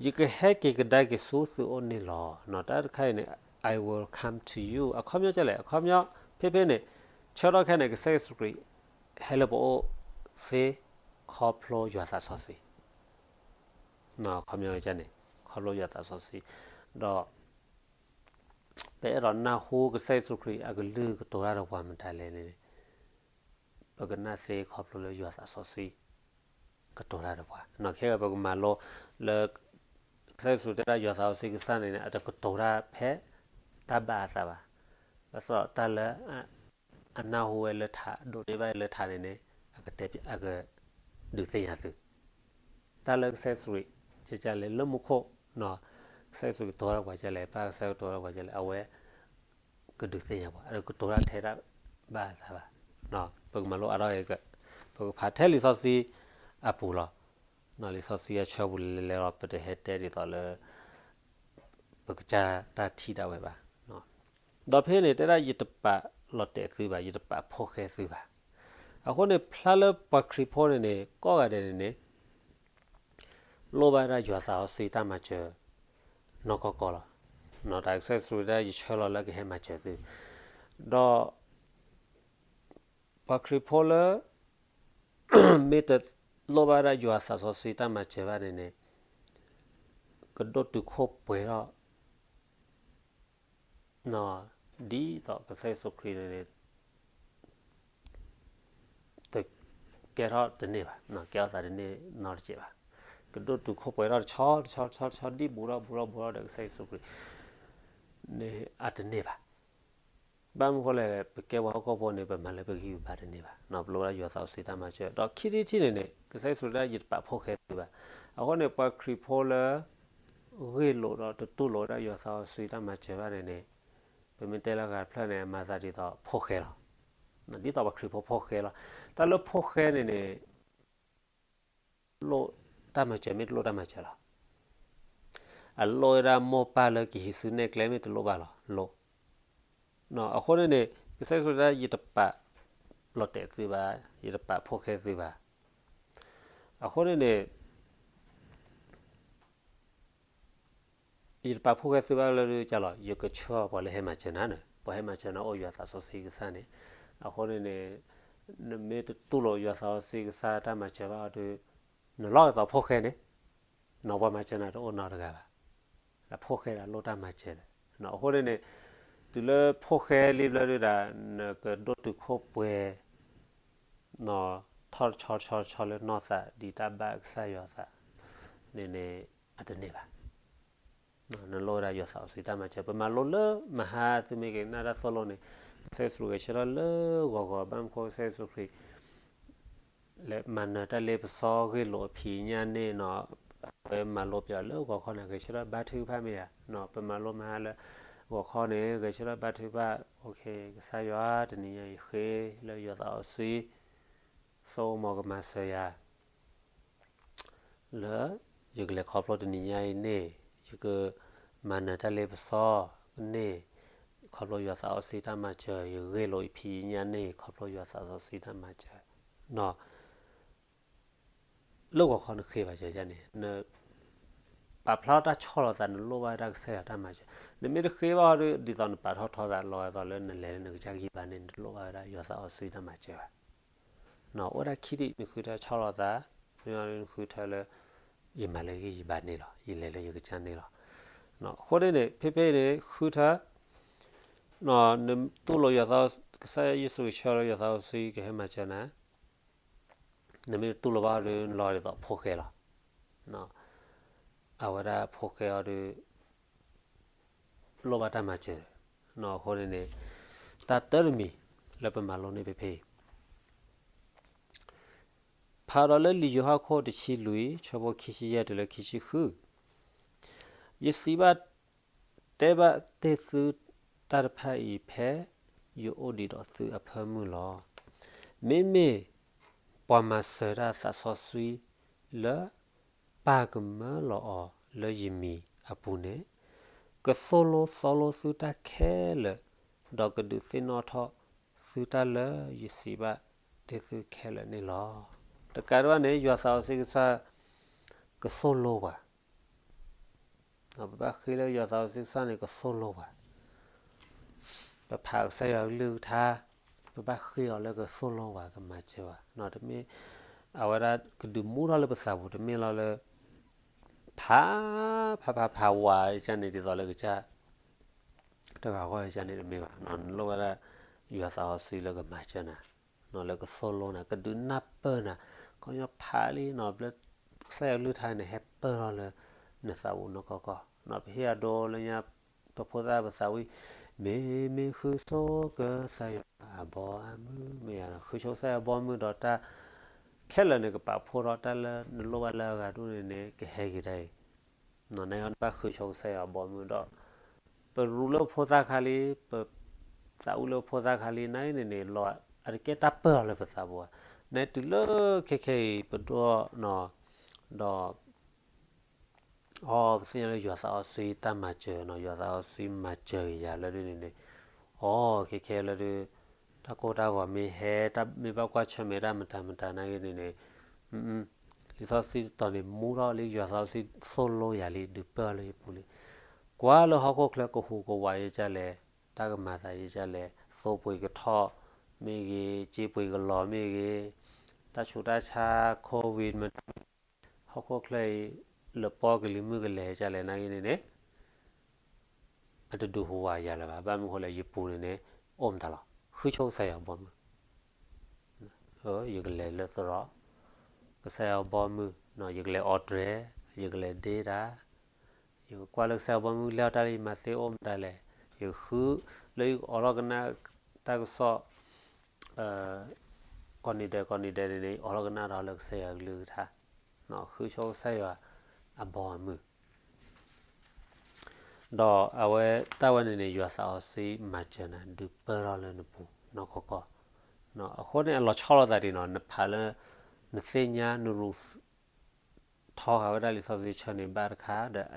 ယကဟဲက့ၤကဒါက့ၤဆူသုအိၣ်န့ၣ်လီၤ. တၢ်တခါအံၤန့ၣ် I will come to you. အခီပညီဒ်လဲၣ်, အခီပညီ ဖဲဖဲန့ၣ် ဆၢထီၣ်ခဲန့ၣ် ကစၢ်ယ့ၣ်ၡူးခရံာ် ဟဲလၢပအိၣ်သ့ ခီဖျိယွၤသးစီဆှံ, အခီပညီန့ၣ် ခီဖျိယွၤသးစီဆှံ, ဒီး ပအဲၣ်ဒိးနၢ်ဟူကစၢ်ယ့ၣ်ၡူးခရံာ်အကလုၢ်ကတိၤတၢ်ဒီးပှၤမတၤလဲၣ်န့ၣ် ပကနၣ်သ့ခီဖျိလၢယွၤသးစီဆှံ ကတိၤတၢ်ဒီးပှၤ. ခဲအံၤပကမၤလိလၢ ကစၢ်ယ့ၣ်ၡူးတဲဒၣ်ယွၤသးစီဆှံကစၢ်န့ၣ်န့ၣ် အတကတိၤတၢ်ဖဲတၢ်ဘၣ်အသးဘၣ်. ဘၣ်ဆၣ်ဒီးတၢ်လၢ အနၢ်ဟူဝဲလၢထး ဒိးန့ၢ်ဘၣ်လၢထးန့ၣ်န့ၣ် အကတဲ အကဒုးသ့ၣ်ညါသု တၢ်လၢကစၢ်ယ့ၣ်ၡူးခရံာ် ကကလဲၤလၢမူခိၣ်, ကစၢ်ယ့ၣ်ၡူးကတိၤတၢ်ပှၤကလဲၣ်, ပၢ်ကစၢ်ကတိၤတၢ်ပှၤကလဲၣ်, အဝဲ ကဒုးသ့ၣ်ညါပှၤ, အကတိၤတၢ်ထဲတၢ်ဘၣ်အသးဘၣ်. ပကမၤလိအါထီၣ်အံၤ, ပကဖးထဲလံာ်စီဆှံအပူၤလီၤ. လံာ်စီဆှံအဆၢပူၤလဲၤလဲၤလီၤ ပတဟဲတဲဒ်သိးလၢ ပကစၢ်တၢ်ထံၣ်ဒၣ်ဝဲဘၣ်. ဒီးဖဲန့ၣ် တဲဒၣ်ယတပာ်လီၤတဲာ်သုဘၣ်, ယတပာ်ဖှိၣ်ဃဲသုဘၣ်. အဃိန့ၣ် ဖျါလၢပှၤခရံာ်ဖိန့ၣ်န့ၣ် ကိးဂၤဒဲးန့ၣ်န့ၣ် လိၣ်ဘၣ်ဒၣ်ယွၤသးစီဆှံတၢ်မၤစၢၤ နီၢ်ကီၢ်ကီၢ်လီၤ. တၢ်ကစၢ်ယ့ၣ်ၡူးတဲဒၣ်ယဆၢလီၤလၢကဟဲမၤစၢၤသု, ဒီး ပှၤခရံာ်ဖိလၢ မ့ၢ်တလိၣ်ဘၣ်ဒၣ်ယွၤသးစီဆှံတၢ်မၤစၢၤဘၣ်န့ၣ်န့ၣ် ကဒိၣ်တုာ်ခိၣ်ပှဲၤထီၣ် ဒ်သိးကစၢ်ယ့ၣ်ၡူးခရံာ်န့ၣ်န့ၣ် တကဲထီၣ်တန့ၢ်ဘၣ်, ကဲထီၣ်သးတန့ၢ်နီတစဲးဘၣ်. ကဒိၣ်တုာ်ခိၣ်ပှဲၤထီၣ်တဆီတဆီတဆီတဆီ ဒ်ဘူးထီၣ်ဘူးထီၣ်ဘူးထီၣ်ဒီးကစၢ်ယ့ၣ်ၡူးခရံာ် န့ၣ်အတန့ၢ်ဘၣ်. ဘၣ်မနုၤဃိလဲၣ်, ပကဲပှၤဟီၣ်ခိၣ်ဖိန့ၣ် ပမၤလၢပဂံၢ်ပဘါတန့ၢ်ဘၣ်, ပလိၣ်ဘၣ်ဒၣ်ယွၤသးစီဆှံတၢ်မၤစၢၤ. ဒီးခံထံၣ်တထံၣ်န့ၣ်န့ၣ် ကစၢ်ယ့ၣ်ၡူးတဲဒၣ်ယတပာ်ဖှိၣ်ဃဲသုဘၣ်. အဃိန့ၣ် ပှၤခရံာ်ဖိလၢ ဂ့ၢ်လိာ်ဒီးတတူၢ်လိာ်ဝဲဒၣ်ယွၤသးစီဆှံတၢ်မၤစၢၤဘၣ်န့ၣ်န့ၣ် ပမ့ၢ်တဲလၢအဂၤတဖျၢၣ်န့ၣ် အမၤသးဒ်သိးဖှိၣ်ဃဲလီၤ. ဒ်သိးပှၤခရံာ်ဖိဖှိၣ်ဃဲလီၤ. တၢ်လၢဖှိၣ်ဃဲန့ၣ်န့ၣ် လိၣ်တၢ်မၤစၢၤမ့ၢ်တလိၣ်တၢ်မၤစၢၤလီၤ. အလိၣ်ဝဲဒၣ်မိၢ်ပၢ်လၢကဟံးစုနဲၣ်ကျဲမ့ၢ်တလိၣ်ဘၣ်လီၤ. လိၣ်. အဃိန့ၣ်န့ၣ် ကစၢ်ယ့ၣ်ၡူးတဲဒၣ်ယတပာ်လီၤတဲာ်သုဘၣ်, ယတပာ်ဖှိၣ်ဃဲသုဘၣ်. အဃိန့ၣ်န့ၣ် ယတပာ်ဖှိၣ်ဃဲသုဘၣ်လၢဒုးကလီၤ, ယကဆှၢပှၤလၢဟဲမၤစၢၤနၤန့ၣ်, ပှၤဟဲမၤစၢၤနၤအိၣ်ယွၤသးစီဆှံကစၢ်န့ၣ်. အဃိန့ၣ်န့ၣ် နမ့ၢ်တတူၢ်လိာ်ယွၤသးစီဆှံကစၢ်တၢ်မၤစၢၤဘၣ်အီၤဒီး နလီၢ်ကသီဖှိၣ်ဃဲန့ၣ်, နီၢ်ပှၤမၤစၢၤနၤတအိၣ်နီတဂၤဘၣ်. ဒီးဖှိၣ်ဃဲဒၣ်လိၣ်တၢ်မၤစၢၤ. အဃိန့ၣ်န့ၣ် တုၤလၢဖှိၣ်ဃဲလံဘျီဒုးဒၣ် နကဒိၣ်တုာ်ခိၣ်ပှဲၤ ထီၣ်တဆီတဆီတဆီလၢနီၢ်သး ဒ်တၢ်ဘၣ်ကစၢ်ယွၤသးန့ၣ်န့ၣ် အတန့ၢ်ဘၣ်. နလိၣ်ဝဲဒၣ်ယွၤသးစီဆှံတၢ်မၤစၢၤ. ပမၤလိလၢမဟါသုမ့ၢ်ကနၣ်တၢ်သိၣ်လိန့ၣ် ကစၢ်ယ့ၣ်ၡူးခရံာ်ဂဲၤဆၢထၢၣ်လၢဂီၤဂီၤ ဘၣ်မနုၤဃိကစၢ်ယ့ၣ်ၡူးခရံာ် လဲၤမၤနၢၤတၢ်လ့ပစီ ဂ့ၢ်လိာ်အဖံးအညၣ်န့ၣ်နီၤ, အဝဲမၤလိပျီလၢဂီၤခီန့ၣ် ဂဲၤဆၢထၢၣ်ဘါထုကဖၣ်မ့ၢ်ဧါ. ပမၤလိမဟါလၢ ဂီၤခီန့ၣ် ဂဲၤဆၢထၢၣ်ဘါထုကဖၣ်, ကစၢ်ယွၤ တနံၤညါအံၤဃ့လၢယွၤသးစီဆှံ ဆိကမိၣ်ကမၤစၢၤယၤ လၢယကလဲၤခီဖျိတနံၤညါအံၤန့ၣ် ယကမၤနၢၤတၢ်လ့ပစီန့ၣ် ခီဖျိယွၤသးစီဆှံတၢ်မၤစၢၤ, ယဂ့ၢ်လိာ်ယဖံးယညၣ်န့ၣ် ခီဖျိယွၤသးစီဆှံတၢ်မၤစၢၤ. လၢဂီၤခီနဃ့ဘၣ်စၢၤန့ၣ် နပာ်ဖျါထီၣ်တၢ်ဆီၣ်လီၤသး နလိၣ်ဘၣ်ဝဲဒၣ်ကစၢ်ယွၤတၢ်မၤစၢၤ. နမ့ၢ်တဃ့ဘၣ်ဒီး ဒ်သိးနပာ်ထီၣ်ထီသးလီၤဂာ်သိးလၢနလဲၤလၢနကစၢ်ဂံၢ်ဘါန့ၣ် နတလိၣ်ဘၣ်ဝဲဒၣ်ယွၤသးစီဆှံတၢ်မၤစၢၤဘၣ်. အိၣ်ဝဲဒၣ်ခံထံၣ် နဃုထၢဆီၣ်လီၤသး, မ့ၢ်နဃုထၢလၢ ယမၤလၢဂံၢ်ယဘါန့ၣ်လီၤ, ယလဲၤလၢယကစၢ်န့ၣ်လီၤ. အဃိန့ၣ်န့ၣ် ဖဲဖဲအံၤန့ၣ် ဃုထၢ နတူၢ်လိာ်ယွၤသး ကစၢ်ယ့ၣ်ၡူးခရံာ်ဆၢလၢယွၤသးစီဆှံကဟဲမၤစၢၤနၤ, နမ့ၢ်တတူၢ်လိာ်ဘၣ်အီၤဒီး နလီၤဒ်သိးဖိၣ်ဃဲလီၤ. အဝဲဒၣ်ဖိၣ်ဃဲအီၤဒီး လိၣ်ဘၣ်တၢ်မၤစၢၤ, အဃိန့ၣ်န့ၣ် တၢ်တၢတမံၤလၢပမၤလိန့ၢ်ဖဲဖဲအံၤ ဖးဒီးလၢလံာ်ယိၤဟၣ်ခိၣ်တဆံလွံၢ် ဆၢဖိခံဆံယဲၢ်တုၤလၢခံဆံဃု, ယစံးဘၣ်တဲဘၣ်တ့ၢ်သုတၢ်တဖၣ်အံၤဖဲ ယအိၣ်ဒံးဒီးသုအဖၢမုၢ်လီၤ. မ့မ့ၢ်ပှၤမၤစၢၤတၢ်သးစီဆှံလၢ ပၢ်ကမၢလီၤအီၤလၢယမံၤအပူၤန့ၣ်, ကသိၣ်လိသီလိသုတၢ်ခဲလၢာ်, ဒီးကဒုးသ့ၣ်နီၣ်ထီၣ်သုတၢ်လၢယစံးဘၣ်တ့ၢ်သုခဲလၢာ်န့ၣ်လီၤ. တကးဒံးဘၣ်န့ၣ် ယွၤသးစီဆှံကစၢ် ကသိၣ်လိပှၤ, ပဘၣ်ဃ့လၢယွၤသးစီဆှံကစၢ်န့ၣ် ကသိၣ်လိပှၤ ပဖးကစၢ်ယွၤကလုၢ်ကထါ, ပဘၣ်ဃ့အီၤလၢကသိၣ်လိပှၤ ကမၤစၢၤပှၤ, တမ့ၢ် အဝဲဒၣ်ကဒုးမူထီၣ်လၢပသးပူၤ တမ့ၢ်လီၤလၢ ဖး ဖး ဖး ဖးဝးကစၢ်န့ၣ် ဒ်သိးလၢကစၢ် တဂၤဃီကစၢ်န့ၣ်တမ့ၢ်ဘၣ်, နလိၣ်ဝဲဒၣ် ယွၤသးစီဆှံလၢကမၤစၢၤနၤ, လၢကသိၣ်လိနၤ ကဒုးနၢ်ပၢၢ်နၤ, ခီဖျိဖးလံနီၤ ဘျၢ ကစၢ်ယွၤကလုၢ်ကထါန့ၣ် ဟဲပၢၢ်ထီၣ်လၢ နသးပူၤနီၢ်ကီၢ်ကီၢ်, ပဟ့ၣ်အဒိလၢညါ ပဖိသၣ်ပသးဝံၣ် မ့မ့ၢ်ဃုဆိကစၢ်ယွၤအဘီအမုၢ် မ့ၢ်ယၤ ဃုဆိကစၢ်ယွၤအဘီအမုၢ်ဒီးတၢ် ခဲလၢာ်န့ၣ် ကပာ်ဖှိၣ်ထီၣ်တၢ်လၢနလိၣ်ဘၣ်လၢအဂၤဒိၣ်န့ၣ်န့ၣ် ကဟဲက့ၤဒၣ်အံၤ, နဘၣ်ဃုဆိကစၢ်ယွၤအဘီအမုၢ်ဒီး ပရူးလၢဖိသၣ်ခါလံ, ပသးဝံၣ်လၢဖိသၣ်ခါလံ နာ်က့န့ၣ်န့ၣ် လီၤအတကဲတၢ်ပၢၢ်အီၤလၢပသးပူၤဘၣ်, နတုၤလၢခဲခဲအံၤ ပဒိၣ်နီၤ ဒီး အီ ပသ့ၣ်ညါလၢယွၤသးစီဆှံတၢ်မၤစၢၤနီၤ ယွၤသးစီဆှံမၤစၢၤက့ၤယၤလၢဒ်န့ၣ်န့ၣ်, အီ ခဲခဲလၢဒ် တၢ်ကိၢ်တၢ်ဂီၤမ့ၢ်ဟဲ တၢ်မ့ၢ်ဘၣ်ကွၢ်ဆၢၣ်မဲာ်တၢ်မတၤမတၤနာ်က့န့ၣ်န့ၣ်, လံာ်စီဆှံတတီၤန့ၣ် မူထီၣ်လံ ယွၤသးစီဆှံသိၣ်လိယၤလံ ဒုးပၢၢ်လၢယပူၤလံ, ကွၢ်လၢဟီၣ်ခိၣ်ချၢကဟူးကဝးယကလဲၣ်, တၢ်ကမၤသးယကလဲၣ်, သိပှ့ၤကထီၣ်မ့ၢ်ဂ့ၤ, စ့ပှ့ၤကလီၤမ့ၢ်ဂ့ၤ, တၢ်ဆူးတၢ်ဆါ COVID မတၤ ဟီၣ်ခိၣ်ချၢအံၤ လပီကလံၤမုၢ်ကလဲၤကလဲၣ်နာ်က့န့ၣ်န့ၣ်, အတဒုးဟူးဝးယၤလၢၤဘၣ်. ဘၣ်မနုၤဃိလဲၣ် ယပူၤန့ၣ်န့ၣ် အိၣ်မတၤလီၤ. ဃုဆိကစၢ်ယွၤဘီမုၢ်, ယကလဲၤလၢသရိာ်, ကစၢ်ယွၤဘီမုၢ်, ယကလဲၤအီၣ်တြဲၤ, ယကလဲၤဒ့တၢ်, ယကကွၢ်လၢကစၢ်ယွၤဘီမုၢ် လဲၢ်အီၤတၢ်လၢယမၤသ့အိၣ်မတၤလဲၣ်, ယဃုလၢယအိးထီၣ်ကနၣ်တၢ်ကစီၣ် ကိးနံၤဒဲးကိးနံၤဒဲးန့ၣ်န့ၣ် ယအိးထီၣ်ကနၣ်ဒီးလၢကစၢ်ယွၤကလုၢ်ကထါ, ဃုဆိကစၢ်ယွၤအဘီအမုၢ်, ဒီးအဝဲတၢ်ဝဲန့ၣ်န့ၣ် ယွၤသးစီဆှံမၤစၢၤနၤ ဒုးပၢၢ်ထီၣ်လၢနပူၤနီၢ်ကီၢ်ကီၢ်, အဃိန့ၣ် အလီၤဆီလိာ်သးဒ်နီၤ နဖးလၢ နသ့ၣ်ညါနရူး ထီဃာ်ဝဲဒၣ်လံာ်စီဆှံဆၢန့ၣ် ဘၣ်တခါဒီး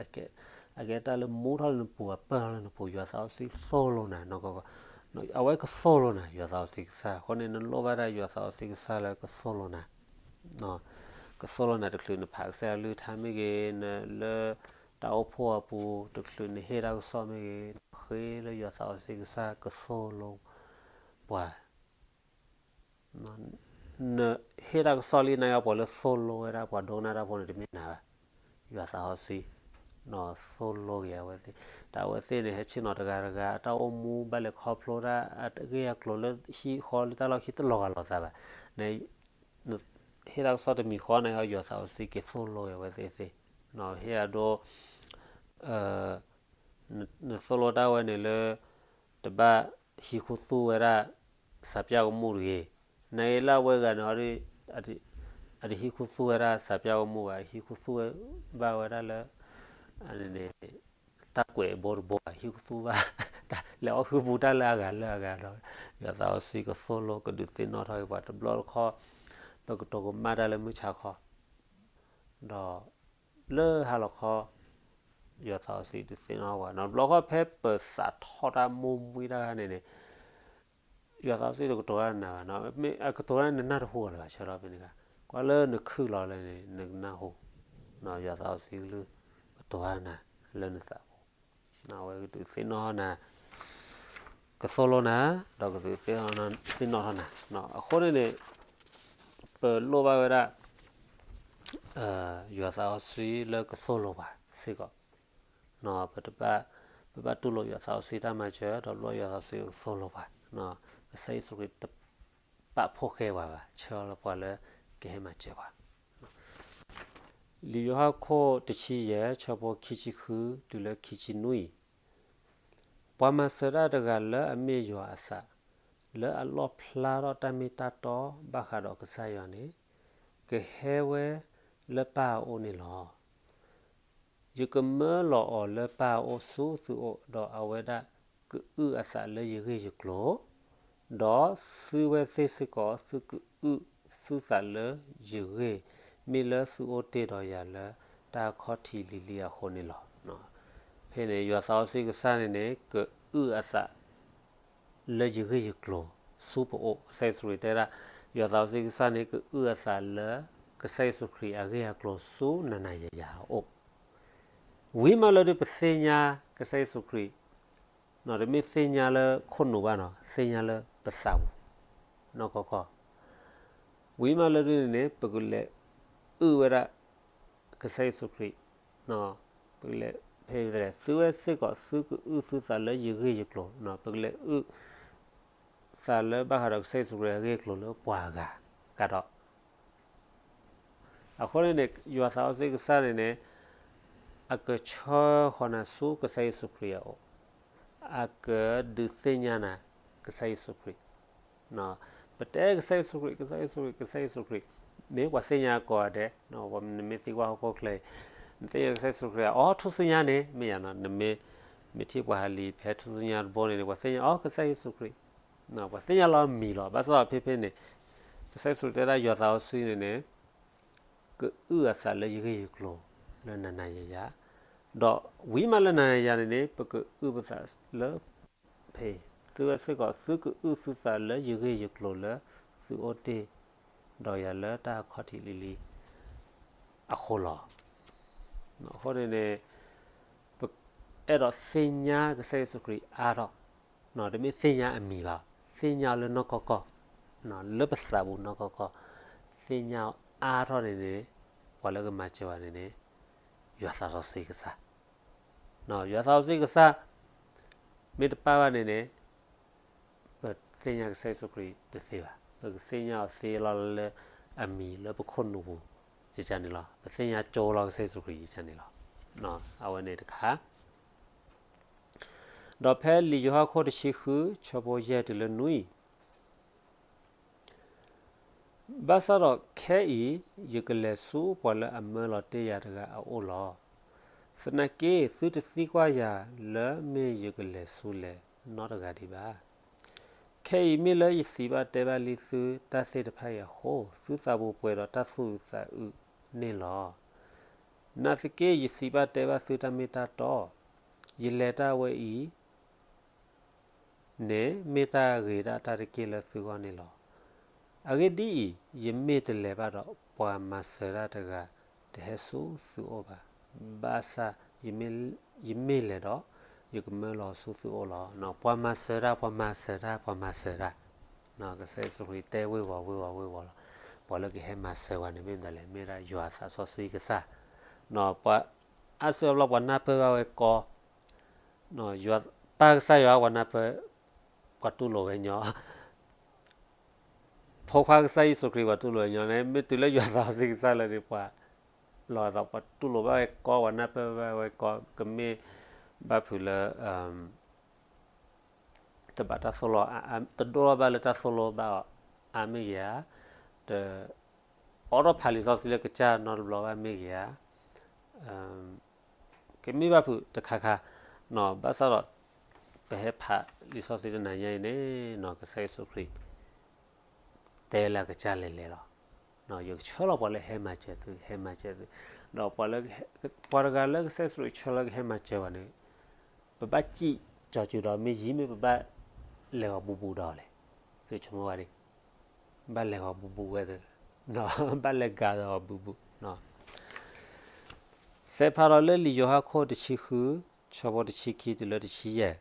အကဲတၢ်လၢမူထီၣ်လၢနပူၤ အပၢၢ်ထီၣ်လၢနပူၤ ယွၤသးစီဆှံသိၣ်လိနၤနီၢ်ကီၢ်ကီၢ်, အဝဲကသိၣ်လိနၤ ယွၤသးစီဆှံကစၢ်, အဃိန့ၣ် နလိၣ်ဘၣ်ဒၣ်ယွၤသးစီဆှံကစၢ်လၢကသိၣ်လိနၤ, ကသိၣ်လိနၤတချုးနဖးကစၢ်ယွၤကလုၢ်ကထါမ့ၢ်ဂ့ၤ, နလၢတၢ်အိၣ်ဖှိၣ်အပူၤ တချုးနဟ့ၣ်တၢ်ကစီၣ်မ့ၢ်ဂ့ၤ, ဃ့လၢယွၤသးစီဆှံကစၢ်ကသိၣ်လိပှၤ နဟ့ၣ်တၢ်ကစီၣ်လံ နာ်က့ပှၤလၢသိၣ်လိဝဲဒၣ် ပှၤဒိကနၣ်တၢ်ဖိန့ၣ် တမ့ၢ်နၤဘၣ်, ယွၤသးစီဆှံ, သိၣ်လိက့ၤအဝဲသ့ၣ်, တၢ်အဝဲသ့ၣ်န့ၣ် ဟဲဆ့ၣ်နီၤတဂၤတဂၤ အတၢ်အိၣ်မူဘၣ်လဲၤခီဖျိတၢ် အဂ့ၢ်အကျိၤလၢဟံၣ်ဃီလၢတၢ်လီၢ်ခံတလီၤဂာ်လိာ်သးဘၣ်, နဟ့ၣ်တၢ်ကစီၣ်တမံၤဃီ နာ်က့ယွၤသးစီဆှံက့ၤသိၣ်လိက့ၤအဝဲသ့ၣ်သ့ၣ်, ဟ့ၣ်အဒိ နသိၣ်လိတၢ်ဝဲန့ၣ်လၢ တဘၣ်ဟံးခူသူၣ်ဝဲဒၣ် စးပၠၣ်ကမူၣ်တဂ့ၤ, နာ်က့လၢအဝဲဂၤန့ၣ် အတဟံးခူသူၣ်ဝဲဒၣ်စးပၠၣ်ကမူၣ်ဘၣ်, ဟံးခူသူၣ်ဝဲဘၣ်ဝဲဒၣ်လၢ တၢ်ကွဲးဘိတဘိဘၣ်, ဟံးခူသူၣ်ဘၣ် လဲၤအီၣ်ဃုပူၤတၢ်လၢအဂၤလၢအဂၤဒီး ယွၤသးစီဆှံကသိၣ်လိကဒုးသ့ၣ်နီၣ်ထီၣ်က့ၤပှၤတဘျီတခီၣ်, ပကတိၤကမၣ်တၢ်လၢမုၢ်ဆါခီ ဒီးလၢဟါလီၤခီ ယွၤသးစီဆှံဒုးသ့ၣ်နီၣ်ပှၤ, တဘျီခီၣ်ဖဲပသးထီၣ်တၢ်မိၢ်မှံတၢ်ဂၤန့ၣ်န့ၣ် ယွၤသးစီဆှံတကတိၤတၢ်နၤဘၣ်, မ့ၢ်အကတိၤတၢ်နနၢ်တဟူအီၤလၢၤဘၣ် ဆၢထီၣ်ဖဲန့ၣ်ခါ, ကွၢ်လၢနခုၣ်လီၤလၢန့ၣ် နကနၢ်ဟူ, ယွၤသးစီဆှံကလုၢ်ကတိၤတၢ်နၤလၢနသးပူၤ, အဝဲကဒုးသ့ၣ်နီၣ်နၤ ကသိၣ်လိနၤ, ဒီးကဒုးသ့ၣ်နီၣ်ထီၣ်နၤ, အဃိန့ၣ်န့ၣ် ပလိၣ်ဘၣ်ဝဲဒၣ် ယွၤသးစီဆှံလၢကသိၣ်လိပှၤစ့ၢ်ကီး, ပတဘၣ်, ပဘၣ်တူၢ်လိာ်ယွၤသးစီဆှံတၢ်မၤစၢၤ ဒီးလိၣ်ယွၤသးစီဆှံကသိၣ်လိပှၤ, ကစၢ်ယ့ၣ်ၡူးခရံာ်တပာ်ဖှိၣ်ဃဲပှၤဘၣ်, ဆှၢလီၤပှၤလၢကဟဲမၤစၢၤပှၤ. လံာ်ယိၤဟၣ်ခိၣ်တဆံယဲၢ် ဆၢဖိခံဆံဃုတုၤလၢခံဆံနွံ, ပှၤမၤစၢၤတၢ်တဂၤလၢအမ့ၢ်ယွၤအသး, လၢအလီၣ်ဖျါထီၣ်တၢ်မ့ၢ်တၢ်တီဘၣ်ဃးဒီးကစၢ်ယွၤန့ၣ်, ကဟဲဝဲလၢပၢ်အအိၣ်န့ၣ်လီၤ. ယကမၢလီၤအီၤလၢပၢ်အအိၣ်ဆူသုအိၣ်, ဒီးအဝဲဒၣ်ကအုၣ်အသးလၢယဂ့ၢ်ယကျိၤ, ဒီးသုဝဲသ့ၣ်စ့ၢ်ကီး သုကအုၣ်သုသးလၢယဂ့ၢ်, မ့ၢ်လၢသုအိၣ်တ့ၢ်ဒီးယၤလၢတၢ်ခီၣ်ထံးလံၤလံၤအဃိန့ၣ်လီၤ. ဖဲန့ၣ် ယွၤသးစီဆှံကစၢ်န့ၣ်န့ၣ် ကအုၣ်အသး လၢယဂ့ၢ်ယကျိၤဆူပအိၣ်, ကစၢ်ယ့ၣ်ၡူးခရံာ်တဲဒၣ်, ယွၤသးစီဆှံကစၢ်န့ၣ် ကအုၣ်အသးလၢ ကစၢ်ယ့ၣ်ၡူးခရံာ်အဂ့ၢ်အကျိၤဆူနၤနၤယၤယၤအအိၣ်, ဝံၤမးလၢဒုးပသ့ၣ်ညါကစၢ်ယ့ၣ်ၡူးခရံာ်, တမ့ၢ်သ့ၣ်ညါလၢခိၣ်နူာ်ဘၣ်နီၤ, သ့ၣ်ညါလၢပသးပူၤ နီၢ်ကီၢ်ကီၢ်, ဝံၤမးလၢဒုးန့ၣ်န့ၣ် ပကလဲၤအုၣ်ဝဲဒၣ် ကစၢ်ယ့ၣ်ၡူးခရံာ်, ပကလဲၤ ဖဲသုဝဲစ့ၢ်ကီး သုကအုၣ်သုသးလၢယဂ့ၢ်ယကျိၤ, ပကလဲၤအုၣ်သးလၢဘၣ်ဃးဒီးကစၢ်ယ့ၣ်ၡူးခရံာ်အဂ့ၢ်အကျိၤလၢပှၤဂၤကဒီး, အဃိန့ၣ်န့ၣ် ယွၤသးစီဆှံကစၢ်န့ၣ်န့ၣ် အကဆှၢဃီၤနၤဆူကစၢ်ယ့ၣ်ၡူးခရံာ်အအိၣ်, အကဒုးသ့ၣ်ညါနၤကစၢ်ယ့ၣ်ၡူးခရံာ် ပတဲကစၢ်ယ့ၣ်ၡူးခရံာ် ကစၢ်ယ့ၣ်ၡူးခရံာ် ကစၢ်ယ့ၣ်ၡူးခရံာ်, မ့ၢ်ပှၤသ့ၣ်ညါကိးဂၤဒဲး, နမ့ၢ်သံကွၢ်ဟီၣ်ခိၣ်ချၢအံၤ, နသ့ၣ်ညါကစၢ်ယ့ၣ်ၡူးခရံာ်ဧါ, အိ ထူၣ်စုညါန့ၣ် မ့ၢ်ယၤနီၤ, နမ့ၢ် မ့ၢ်ထံၣ်ပှၤဟးလံာ်ဖဲထူၣ်စုညါတဘိန့ၣ်န့ၣ် ပှၤသ့ၣ်ညါ အိ ကစၢ်ယ့ၣ်ၡူးခရံာ်, ပှၤသ့ၣ်ညါလီၤမံၤလီၤ, ဘၣ်ဆၣ်ဒီးဖဲဖဲန့ၣ် ကစၢ်ယ့ၣ်ၡူးခရံာ်တဲဒၣ်ယွၤသးစီဆှံန့ၣ်န့ၣ် ကအုၣ်အသးလၢယဂ့ၢ်ယကျိၤလၢနၤနၤယၤယၤ, ဒီးဝံၤမးလၢနၤနၤယၤန့ၣ်န့ၣ် ပကအုၣ်ပသးလၢ ဖဲ သုဝဲစ့ၢ်ကီး သုကအုၣ်သုသးလၢယဂ့ၢ်ယကျိၤလၢသုအိၣ်တ့ၢ်ဒီးယၤလၢတၢ်ခီၣ်ထံးလံၤလံၤအဃိလီၤ. အဃိန့ၣ်န့ၣ် ပအဲၣ်ဒိးသ့ၣ်ညါကစၢ်ယ့ၣ်ၡူးခရံာ်အါထီၣ်, တမ့ၢ်သ့ၣ်ညါအမံၤဘၣ်, သ့ၣ်ညါအီၤလၢနီၢ်ကီၢ်ကီၢ်, လၢပသးပူၤနီၢ်ကီၢ်ကီၢ်, သ့ၣ်ညါအါထီၣ်န့ၣ်န့ၣ် ပှၤလၢကမၤစၢၤဘၣ်န့ၣ်န့ၣ် ယွၤသးစီဆှံကစၢ် ယွၤသးစီဆှံကစၢ် မ့ၢ်တပာ်ဘၣ်န့ၣ်န့ၣ် ပသ့ၣ်ညါကစၢ်ယ့ၣ်ၡူးခရံာ်တသ့ဘၣ်. ပကသ့ၣ်ညါအီၤသ့လီၤလၢအမံၤလၢပခိၣ်နူာ်ပူၤ ယကန့ၣ်လီၤ. ပသ့ၣ်ညါကၠိလီၤကစၢ်ယ့ၣ်ၡူးခရံာ်ယကန့ၣ်လီၤ. အဝဲန့ၣ်တခါ ဒီးဖဲလံာ်ယိၤဟၣ်ခိၣ်တဆံဃု ဆၢဖိယဲၢ်တုၤလၢနွံ ဘၣ်ဆၣ်ဒီးခဲအံၤ ယကလဲၤဆူပှၤလၢအမၢလီၤတ့ၢ်ယၤတဂၤအအိၣ်လီၤ. သနာ်က့ သုတသံကွၢ်ယၤလၢမ့ၢ်ယကလဲၤဆူလဲၣ်နီတဂၤဒံးဘၣ်. ခဲအံၤမ့ၢ်လၢယစံးဘၣ်တဲဘၣ်လံသုတၢ်သ့ၣ်တဖၣ်အံၤအဃိ သုသးပူၤပှဲၤဒီးတၢ်သူၣ်အုးသးအုးန့ၣ်လီၤ. နာ်သက့ ယစံးဘၣ်တဲဘၣ်သုတၢ်မ့ၢ်တၢ်တီ, ယလဲၤတၢ်ဝဲအံၤ န့ၣ် မ့ၢ်တၢ်ဂ့ၤဒၣ်တၢ်တက့ၢ်လၢသုဂီၢ်န့ၣ်လီၤ. အဂ့ၢ်ဒ်အံၤ, ယမ့ၢ်တလဲၤဘၣ်ဒီး ပှၤမၤစၢၤတၢ်တဂၤ တဟဲဆူသုအိၣ်ဘၣ်. ဘၣ်ဆၣ် ယမ့ၢ်လဲၤဒီး ယကမၢလီၤဆူသုအိၣ်လီၤ. ပှၤမၤစၢၤတၢ်, ပှၤမၤစၢၤတၢ်, ပှၤမၤစၢၤတၢ်, ကစၢ်ယ့ၣ်ၡူးခရံာ်တဲဝ့ၤဝီၤဝ့ၤဝီၤဝ့ၤဝီၤလီၤ. ပှၤလၢကဟဲမၤစၢၤပှၤန့ၣ် မ့ၢ်မတၤလဲၣ်, မ့ၢ်ဒၣ်ယွၤသးစီဆှံကစၢ်. ပှၤအါစုအါဘျီ ပှၤနၢ်ပၢၢ်ဘၣ်ဝဲကီ, ယွၤပၢ်ကစၢ်ယွၤ ပှၤနၢ်ပၢၢ်, ပှၤတူၢ်လိာ်ဝဲညီ, ဖိခွါကစၢ်ယ့ၣ်ၡူးခရံာ် ပှၤတူၢ်လိာ်ဝဲညီန့ၣ် မ့ၢ်တုၤလၢယွၤသးစီဆှံကစၢ်လၢန့ၣ် ပှၤလီၤသး ပှၤတူၢ်လိာ်ဘၣ်ဝဲကီ, ပှၤနၢ်ပၢၢ်ဘၣ်ဝဲကီ, ကမ့ၢ်ဘၣ်ဖုးလၢ တဘၣ်တၢ်သိၣ်လိအါ, တဒိၣ်ထီၣ်ဘၣ်လၢတၢ်သိၣ်လိဘၣ်အီၤအါမ့ၢ်ဂ့ၤဧါ, တအိးထီၣ်ဖးလံာ်စီဆှံလၢကစၢ်နီတဘျီဘၣ်မ့ၢ်ဂ့ၤဧါ, ကမ့ၢ်ဘၣ်ဖုးတခါခါ, ဘၣ်ဆၣ်ဒီး ပဟဲဖးလံာ်စီဆှံတနၤညါအံၤန့ၣ် ကစၢ်ယ့ၣ်ၡူးခရံာ် တဲလၢအကစၢ်လဲၤလဲၤလီၤ. ယကဆှၢလီၤပှၤလၢဟဲမၤစၢၤသု, ဟဲမၤစၢၤသု, ဒီးပှၤတဂၤလၢကစၢ်ယ့ၣ်ၡူးခရံာ်ဆှၢလၢကဟဲမၤစၢၤပှၤန့ၣ် ပဘၣ်စံးကၠီၤစူၤဒီး မ့ၢ်ယံၤမ့ၢ်ပဘၣ်လဲၤဂီၤဘူးဘူးဒီးလဲၣ်, သုဆိကမိၣ်ဝဲဒၣ်, ဘၣ်လဲၤဂီၤဘူးဘူးဝဲသ့ၣ်, ဘၣ်လဲၤဂၤဂီၤဘူးဘူး စဲးဖးလီၤလၢလံာ်ယိၤဟၣ်ခိၣ်တဆံဃု, ဆၢဖိတဆံခံတုၤလၢတဆံယဲၢ်,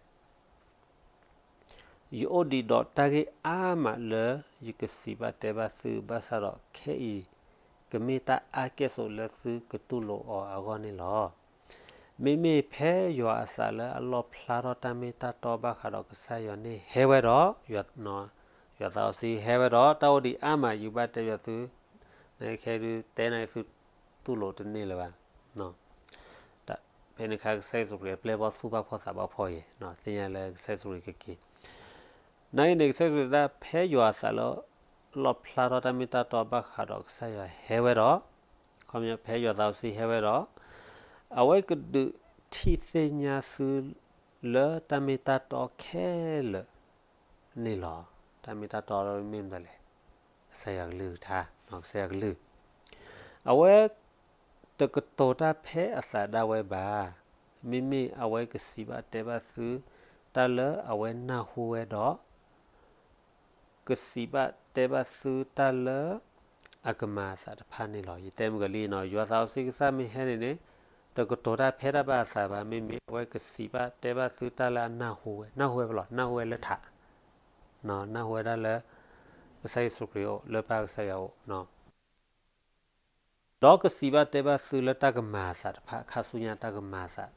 ယအိၣ်ဒံးဒီးတၢ်ဂ့ၢ်အါမးလၢယကစံးဘၣ်တဲဘၣ်သု, ဘၣ်ဆၣ်ဒီးခဲအံၤ ကမ့ၢ်တၢ်အါကဲၣ်ဆိးလၢသုကတူၢ်လိာ်အီၤအဂီၢ်န့ၣ်လီၤ. မ့မ့ၢ်ဖဲယွၤအသးလၢအလီၣ်ဖျါထီၣ်တၢ်မ့ၢ်တၢ်တီဘၣ်ဃးဒီးကစၢ်ယွၤန့ၣ်ဟဲဝဲဒီး, ယွၤ ယွၤသးစီဆှံဟဲဝဲဒီး တၢ်အိၣ်ဒံးအါမး ယကဘၣ်တဲဘၣ်သု, နခဲဒုးတဲနၤသုတူၢ်လိာ်တန့ၢ်လၢၤဘၣ်. ဖဲန့ၣ်အခါကစၢ်ယ့ၣ်ၡူးခရံာ်အပျဲၢ်အဘီၣ်သူၣ်ဘၣ်ဖှီၣ်သးဘၣ်ဖှီၣ်ယဲၤ, သ့ၣ်ညါလၢကစၢ်ယ့ၣ်ၡူးခရံာ်ကက့ၤ နာ်အံၤန့ၣ် ကစၢ်ယ့ၣ်ၡူးခရံာ်ဒၣ်ဖဲယွၤအသးလၢ လီၣ်ဖျါထီၣ်တၢ်မ့ၢ်တၢ်တီဘၣ်ဃးဒီးကစၢ်ယွၤဟဲဝဲဒီး, ခီဖဲယွၤသးစီဆှံဟဲဝဲဒီး, အဝဲကဒုးထံၣ်သ့ၣ်ညါသုလၢတၢ်မ့ၢ်တၢ်တီခဲလၢာ်န့ၣ်လီၤ. တၢ်မ့ၢ်တၢ်တီမ့ၢ်မတၤလဲၣ်, ကစၢ်ယွၤကလုၢ်ကထါ, ကစၢ်ယွၤကလုၢ်, အဝဲ တကတိၤတၢ်ဖဲအသးဒၣ်ဝဲဘၣ်. မ့မ့ၢ်အဝဲကစံးဘၣ်တဲဘၣ်သုတၢ်လၢအဝဲနၢ်ဟူဝဲဒီး ကစံးဘၣ်တဲဘၣ်သုတၢ်လၢအကမၤအသးတဖၣ်န့ၣ်လီၤ. ယတဲမုၢ်ကလံနီၤ, ယွၤသးစီဆှံကစၢ်မ့ၢ်ဟဲန့ၣ်န့ၣ်, တကတိၤတၢ်ဖဲတၢ်ဘၣ်အသးဘၣ်, မ့မ့ၢ်အဝဲကစံးဘၣ်တဲဘၣ်သုတၢ်လၢအနၢ်ဟူဝဲ, နၢ်ဟူဝဲဖဲလဲၣ်, နၢ်ဟူဝဲလၢထး, နၢ်ဟူဝဲဒၣ်လၢ ကစၢ်ယ့ၣ်ၡူးခရံာ်အိၣ်, လၢပၢ်ကစၢ်ယွၤအိၣ် ဒီးကစံးဘၣ်တဲဘၣ်သုလၢတၢ်ကမၤအသးတဖၣ်, ခါဆူညါတၢ်ကမၤအသး,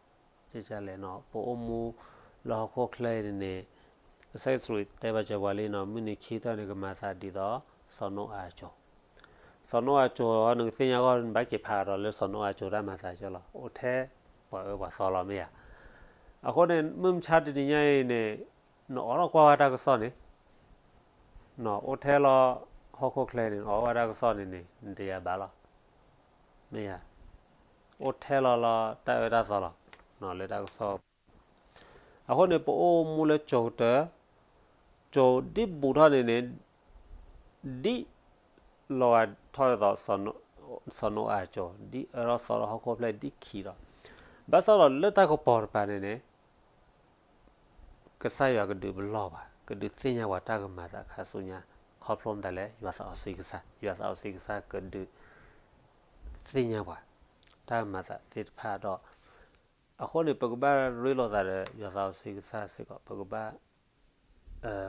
ကလဲၣ်နီၤ, ပအိၣ်မူလၢဟီၣ်ခိၣ်ချၢအံၤန့ၣ်န့ၣ်, ကစၢ်ယ့ၣ်ၡူးခရံာ်တဲဘၣ်စၢၤပှၤလံနီၤ, မုၢ်နံၤခံကတၢၢ်န့ၣ် ကမၤအသးဒ်သိးစီၤနိအၤအစိၤ, စီၤနိအၤအစိၤ နကသ့ၣ်ညါဂီၢ် နဘၣ်က့ၤဖးဒီးလၢစီၤနိအၤအစိၤတၢ်မၤအသးကလီၤ, အိၣ်ထဲပှၤအၢပှၤသီလီၤမ့ၢ်ဧါ. အဃိန့ၣ် မုၢ်မဆါတနံၤညါအံၤန့ၣ်, နအိးထီၣ်ကွၢ်ဝဲတၢ်ကစီၣ်န့ၣ် နအိၣ်ထဲလီၤဟီၣ်ခိၣ်ချၢန့ၣ် နအိးထီၣ်ဝဲတၢ်ကစီၣ်န့ၣ်န့ၣ် နတယာ်ဘၣ်လီၤ. မ့ၢ်ဧါ. အိၣ်ထဲလီၤလီၤတၢ်အၢတၢ်သီလီၤ. လၢတၢ်ကစီၣ်, အဃိန့ၣ် ပအိၣ်မူလၢစိၤကတၢၢ်, စိၤဒ်ဘူးထီၣ်န့ၣ်န့ၣ်, ဒ်လီၤဂာ်ထီၣ်ဒ်သိး စီၤနိအၤအစိၤ, ဒ်အၢထီၣ်သီထီၣ်ဟီၣ်ခိၣ်ဖျၢၣ်ဒ်ခံးဒီး, ဘၣ်ဆၣ်ဒီးလၢတၢ်ကပီၤတပၤန့ၣ်န့ၣ် ကစၢ်ယွၤကဒုးပလီၢ်ပှၤ, ကဒုးသ့ၣ်ညါပှၤတၢ်ကမၤအသးခါဆူညါ, ခီဖျိမတၤလဲၣ်, ယွၤသးစီဆှံကစၢ်, ယွၤသးစီဆှံကစၢ်ကဒုးသ့ၣ်ညါပှၤ တၢ်ကမၤအသးသ့ၣ်တဖၣ်ဒီး, အဃိန့ၣ် ပကဘၣ်ရ့လိာ်သးဒီးယွၤသးစီဆှံကစၢ်စ့ၢ်ကီး, ပကဘၣ်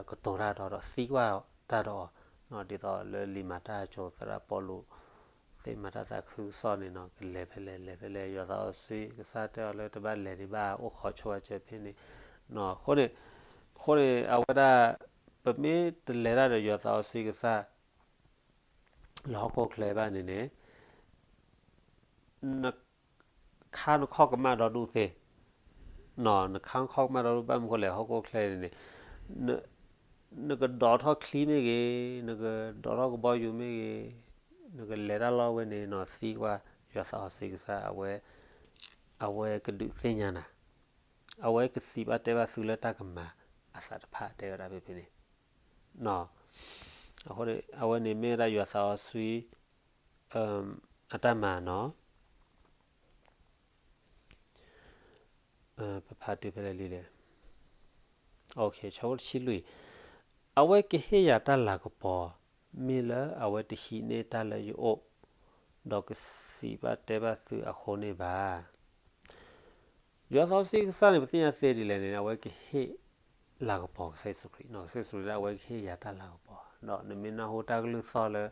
ကတိၤတၢ်ဒီး ဒီးသံကွၢ်တၢ်ဒီးအီၤ, ဒ်သိးလၢလံာ်မၤတၢ်အစိၤ သရၣ်ပီလူး သ့ၣ်မၤတၢ်သးခုကစီၣ်န့ၣ်နီၤ, ကလဲၤဖဲလဲၣ်လဲၤဖဲလဲၣ်, ယွၤသးစီဆှံကစၢ်တဲအီၤလၢတဘၣ်လဲၤဒံးဘၣ်, အိၣ်ခိးဆိဝဲစၢၤဖဲန့ၣ်, အဃိန့ၣ်, အဃိန့ၣ် အဝဲဒၣ် ပမ့ၢ်တလဲၤတၢ်ဒီးယွၤသးစီဆှံကစၢ် လၢဟီၣ်ခိၣ်ချၢဘၣ်န့ၣ်န့ၣ် နခါနခီၣ်ကမၣ်ဒီဒူၣ်သ့, နခါနခီၣ်ကမၣ်ဒီဒူၣ် ဘၣ်မနုၤဃိလဲၣ်, ဟီၣ်ခိၣ်ချၢန့ၣ်န့ၣ် နကဒိးထီၣ်ချံမ့ၢ်ဂ့ၤ, နကဒိးထီၣ်ကဘီယူၤမ့ၢ်ဂ့ၤ, နကလဲၤတၢ်လီၢ်ဝဲန့ၣ်နီၤ, သံကွၢ်ယွၤသးစီဆှံကစၢ်, အဝဲကဒုးသ့ၣ်ညါနၤ, အဝဲကစံးဘၣ်တဲဘၣ်သုလၢတၢ်ကမၤအသးတဖၣ် တဲဝဲဒၣ်ဖဲဖဲန့ၣ် အဃိန့ၣ် အဝဲန့ၣ်မ့ၢ်ဝဲဒၣ်ယွၤသးစီဆှံ အတၢ်မၤနီၤ, ပဖးတုၤဖဲလဲၣ်လံလဲၣ်, ဆၢဖိတဆံလွံၢ်, အဝဲကဟ့ၣ်ယၤတၢ်လၤကပီၤ, မ့ၢ်လၢအဝဲတဟံးန့ၢ်တၢ်လၢယအိၣ်, ဒီးကစံးဘၣ်တဲဘၣ်သုအဃိန့ၣ်ဘၣ်. ယွၤသးစီဆှံကစၢ်န့ၣ် ပသ့ၣ်ညါသ့ဒ်လဲၣ်န့ၣ် အဝဲကဟ့ၣ်လၤကပီၤကစၢ်ယ့ၣ်ၡူးခရံာ်, ကစၢ်ယ့ၣ်ၡူးခရံာ်ဒၣ်အဝဲကဟ့ၣ်ယၤတၢ်လၤကပီၤ, ဒီးနမ့ၢ်နၢ်ဟူတၢ်ကလုၢ်သီၣ်လၢ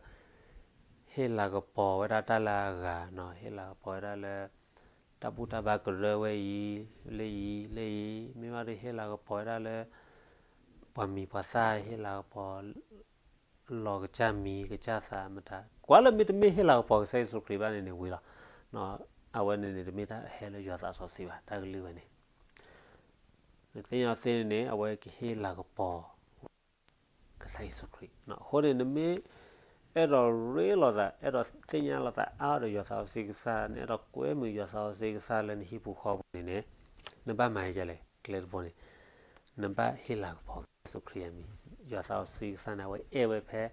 ဟ့ၣ်လၤကပီၤဝဲဒၣ်တၢ်လၢအဂၤနီၤ, ဟ့ၣ်လၤကပီၤဝဲဒၣ်လၢ တၢ်ဘူၣ်တၢ်ဘါကရၢဝဲအံၤ, လၢအံၤလၢအံၤ, မ့ၢ်ဘၣ်ဒီးဟ့ၣ်လၤကပီၤဝဲဒၣ်လၢ ပှၤမံၤပှၤသၣ်, ဟ့ၣ်လၤကပီၤ လီၤကစၢ်မံၤကစၢ်သးမတၤ, ကွၢ်လၢမ့တမ့ၢ်ဟ့ၣ်လၤကပီၤကစၢ်ယ့ၣ်ၡူးခရံာ်ဘၣ်န့ၣ်န့ၣ်ဝံၤလီၤ. အဝဲန့ၣ်န့ၣ် တမ့ၢ်တၢ်ဟဲလၢယွၤသးစီဆှံဘၣ်, တၢ်ကလုၢ်ဝဲန့ၣ် နသ့ၣ်ညါသ့န့ၣ်န့ၣ် အဝဲကဟ့ၣ်လၤကပီၤ ကစၢ်ယ့ၣ်ၡူးခရံာ်. အဃိန့ၣ် နမ့ၢ်အဲၣ်ဒိးရ့လိာ်သး, အဲၣ်ဒိးသ့ၣ်ညါလိာ်သးအါဒီးယွၤသးစီဆှံကစၢ်, နအဲၣ်ဒိးကွဲမုာ်ယွၤသးစီဆှံကစၢ်လၢနဟံၣ်ပူၤဃီပူၤန့ၣ်န့ၣ်, နဘၣ်မၤဒ်လဲၣ်, ကျဲတဘိန့ၣ် နဘၣ်ဟ့ၣ်လၤကပီၤကစၢ်ယ့ၣ်ၡူးခရံာ်အမံၤ. ယွၤသးစီဆှံကစၢ်န့ၣ် အဝဲအဲၣ်ဝဲဖဲ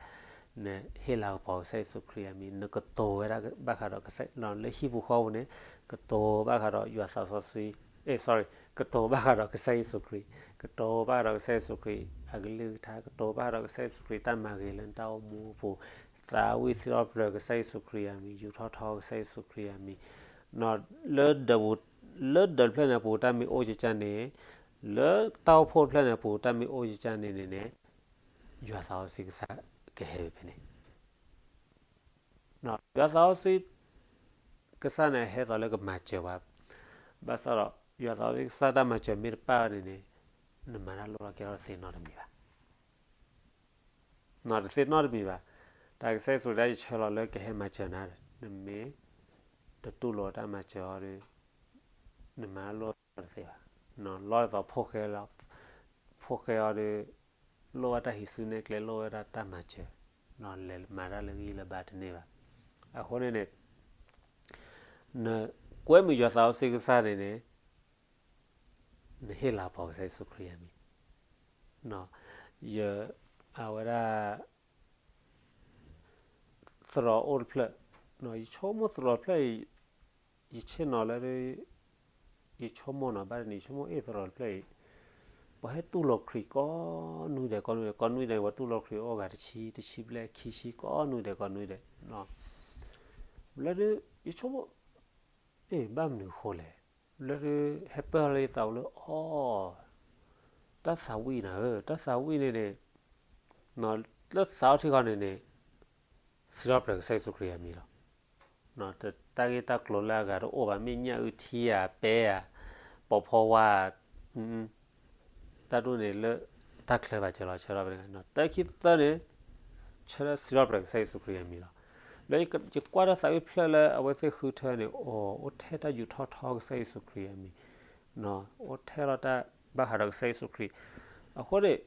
နဟ့ၣ်လၤကပီၤကစၢ်ယ့ၣ်ၡူးခရံာ်အမံၤ, နကတိၤဝဲဒၣ်ဘၣ်ဃးဒီးကစၢ်, လၢဟံၣ်ပူၤဃီပူၤန့ၣ် ကတိၤဘၣ်ဃးဒီးယွၤသးစီဆှံ, အဲ, sorry, ကတိၤဘၣ်ဃးဒီးကစၢ်ယ့ၣ်ၡူးခရံာ်, ကတိၤဘၣ်ဃးဒီးကစၢ်ယ့ၣ်ၡူးခရံာ်အကလုၢ်ကထါ, ကတိၤဘၣ်ဃးဒီးကစၢ်ယ့ၣ်ၡူးခရံာ်တၢ်မၤဂ့ၤလၢနတၢ်အိၣ်မူအပူၤ, သးဝံၣ်စံးထီၣ်ပတြၢၤကစၢ်ယ့ၣ်ၡူးခရံာ်အမံၤ, ယူာ်ထီၣ်ထီကစၢ်ယ့ၣ်ၡူးခရံာ်အမံၤ, လၢဒၢးပူၤ, လၢဒၢးတဖျၢၣ်န့ၣ်အပူၤတၢ်မ့ၢ်အိၣ်ကကၢ်န့ၣ်, လၢတၢ်အိၣ်ဖှိၣ်တဖျၢၣ်န့ၣ်အပူၤတၢ်မ့ၢ်အိၣ်ကကၢ်န့ၣ်န့ၣ်န့ၣ်, ယွၤသးစီဆှံကစၢ်ကဟဲဝဲဖဲန့ၣ် ယွၤသးစီဆှံကစၢ်န့ၣ် ဟဲသိးလၢကမၤစၢၤပှၤ, ဘၣ်ဆၣ်ဒီး ယွၤသးစီဆှံကစၢ်တၢ်မၤစၢၤမ့ၢ်တပၣ်န့ၣ်န့ၣ်, နမၤတၢ်လိၣ်ထီၣ်ကဲထီၣ်တသ့နီတမံၤဘၣ်. တသ့ၣ်နီတမံၤဘၣ်. တၢ်ကစၢ်ယ့ၣ်ၡူးခရံာ်ဒၣ်ယဆၢလီၤလၢကဟဲမၤစၢၤနၤဒီး နမ့ၢ်တတူၢ်လိာ်တၢ်မၤစၢၤအီၤဒီး နမၤလိၣ်တသ့ဘၣ်. လီၢ်ဒ်သိး ဖိၣ်ဃဲအီၤဒီး လိၣ်ဝဲတၢ်ဟံးစုနဲၣ်ကျဲ လိၣ်ဝဲဒၣ်တၢ်မၤစၢၤ, လဲၤမၤတၢ်လၢဂံၢ်လၢဘါတန့ၢ်ဘၣ်. အဃိန့ၣ်န့ၣ် နကွဲမုာ်ယွၤသးစီဆှံကစၢ်န့ၣ်န့ၣ် နဟ့ၣ်လၤကပီၤကစၢ်ယ့ၣ်ၡူးခရံာ်အမံၤ. ယ အဝဲဒၣ် သရိာ်အိၣ်တဖျၢၣ်, ယဆိကမိၣ်သရိာ်တဖျၢၣ်အံၤ ယဆ့ၣ်နီၤလၢ ယဆိကမိၣ်နီၤ ဘၣ်တနံၤ ယဆိကမိၣ်အ့ၣ်သရိာ်တဖျၢၣ်အံၤ ပှၤဟဲတူၢ်လိာ်ခရံာ်ကိးနွံဒဲးကိးနွံဒဲး ကိးနွံဒဲး ပှၤတူၢ်လိာ်ခရံာ်အိၣ်ဂၤတဆံ တဆံဘျဲၣ် ခံဆံ ကိးနွံဒဲးကိးနွံဒဲး လၢဒုး ယဆိကမိၣ် အ့ၣ် ဘၣ်မနုၤအဃိလဲၣ်, လၢဒုး ဟဲပၢၢ်လၢယသးအိၣ်လၢ အီ တၢ်သးဝံၣ်နၤဧၢ, တၢ်သးဝံၣ်န့ၣ်န့ၣ် လၢသးအိၣ်ထံဃီန့ၣ်န့ၣ် စံးထီၣ်ပတြၢၤကစၢ်ယ့ၣ်ၡူးခရံာ်အမံၤလီၤ. တၢ်ဂ့ၢ်တၢ်ကျိၤလၢအဂၤတအိၣ်ဘၣ် မ့ၢ်ညၣ်အုၣ်ထံဧါ ပဲဧါ ပိာ်ဖီဝါ တၢ်ဒ်န့ၣ်လၢတၢ်ချၢဘၣ်စၢၤလီၤ ဆၢထီၣ်ဖဲန့ၣ် တၢ်ခံသၢန့ၣ် ဆၢထၢၣ်စံးထီၣ်ပတြၢၤကစၢ်ယ့ၣ်ၡူးခရံာ်အမံၤလီၤ. လၢယကွၢ်တၢ်သးဝံၣ်ဖျၢၣ်လၢအဝဲသ့ၣ်ဃုထၢန့ၣ် အိၣ်ထဲတၢ်ယူးထီၣ်ထီကစၢ်ယ့ၣ်ၡူးခရံာ်အမံၤ, အိၣ်ထဲလီၤတၢ်ဘၣ်ဃးဒီးကစၢ်ယ့ၣ်ၡူးခရံာ်, အဃိန့ၣ်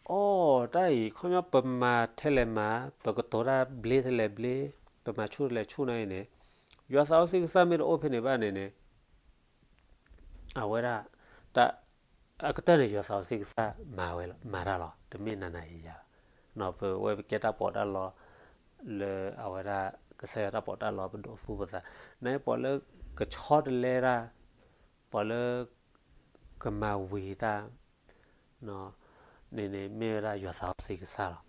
အီ တၢ်အံၤ ခီပညီပမၤထဲလဲၣ်မၤ ပကတိၤတၢ်ဘျ့ထဲလဲၣ်ဘျ့ ပမၤဆူၣ်ထဲလဲၣ်ဆူၣ်န့ၣ်န့ၣ် ယွၤသးစီဆှံကစၢ်မ့ၢ်တအိၣ်ဖဲန့ၣ်ဘၣ်န့ၣ်န့ၣ် အဝဲဒၣ် တၢ် အကတၢၢ်န့ၣ် ယွၤသးစီဆှံကစၢ်မၤဝဲလီၤ မၤတၢ်လီၤ တမ့ၢ်နၤနၤယၤယၤဘၣ်. ပဝဲပကဲတၢ်ပီးတၢ်လီ လၢအဝဲဒၣ် ကစၢ်ယွၤတၢ်ပီးတၢ်လီပဒိးသူပသး နပှၤလၢကဆီတလဲတၢ် ပှၤလၢ ကမၤဝံၤတၢ် န့ၣ်န့ၣ် မ့ၢ်ဝဲဒၣ်ယွၤသးစီဆှံကစၢ်လီၤ.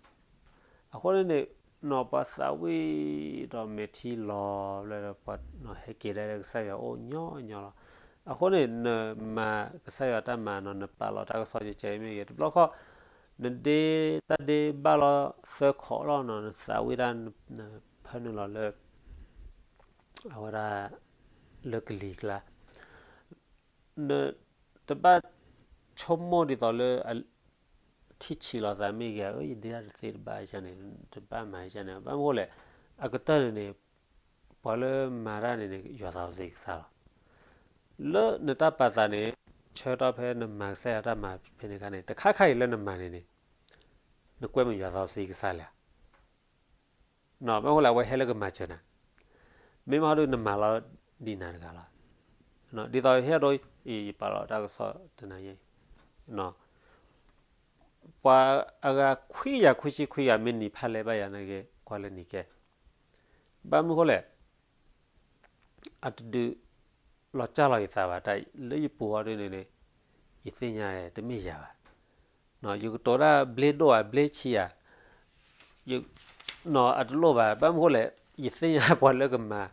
အဃိန့ၣ်န့ၣ် ပှၤသးဝံၣ်ဒီးမဲာ်ထံလီၤဘျီဒီး ပှၤဟဲက့ၤဒၣ်လၢကစၢ်ယွၤအိၣ်ညီညီလီၤ. အဃိန့ၣ် နမၤကစၢ်ယွၤတၢ်မၤနီၤ နပာ်လီၤတၢ်ကစီၣ်ကဲကဲမ့ၢ်ဂ့ၤ တဘျီဃီ နဒ့တၢ်ဒ့ဘၣ်လီၤသၢခီးလီၤနီၤ နသးဝံၣ်တၢ် နဖၢနုာ်လီၤလၢ အဝဲဒၣ် လၢကလံၤကျါ နတဘၣ်ဆိကမိၣ်ဒ်သိးလၢ ထံၣ်ဆံးလီၤသးမ့ၢ်ဂ့ၤ အၢ ယဒ့တၢ်တသ့တဘၣ်န့ၣ် တဘၣ်မၤန့ၣ် ဘၣ်မနုၤဃိလဲၣ် အကတၢၢ်န့ၣ်န့ၣ် ပှၤလၢမၤတၢ်န့ၣ်န့ၣ် ယွၤသးစီဆှံကစၢ်လီၤ. လၢနတၢ်ပာ်သးန့ၣ် ဆၢကတီၢ်ဖဲနမၤကစၢ်ယွၤတၢ်မၤဖဲန့ၣ်အခါန့ၣ် တခါခါအံၤလၢနမၤန့ၣ်န့ၣ် နကွဲမုာ်ယွၤသးစီဆှံကစၢ်လံဧါ ဘၣ်မနုၤဃိလဲၣ် အဝဲဟဲလၢကမၤစၢၤနၤ, မ့ၢ်မဟီဒုးနမၤလီၤဒ်နၤတဂၤလီၤ. ဒ်သိးဟဲဒိ ယပာ်လီၤတၢ်ကစီၣ်တနၤယဲ ပှၤအဂၤခွံဂၤခွံဆံခွံဂၤ မ့ၢ်နံၤဖးလဲၢ်ဘၣ်ယၤန့ၣ်ဂ့ၤ ကွၢ်လၢနံၤကဲ ဘၣ်မနုၤဃိလဲၣ် အတဒုးလီၤစၢ်လီၤယသးဘၣ် တၢ်လၢယပူၤအီၤဒ်န့ၣ်န့ၣ် ယသ့ၣ်ညါတမ့ၢ်ယၤဘၣ်. ယကတိၤတၢ်ဘျ့ဒိၣ်ဧါ ဘျ့ဆံးဧါ အတလိၣ်ဘၣ်. ဘၣ်မနုၤဃိလဲၣ် ယသ့ၣ်ညါပှၤလၢကမၤ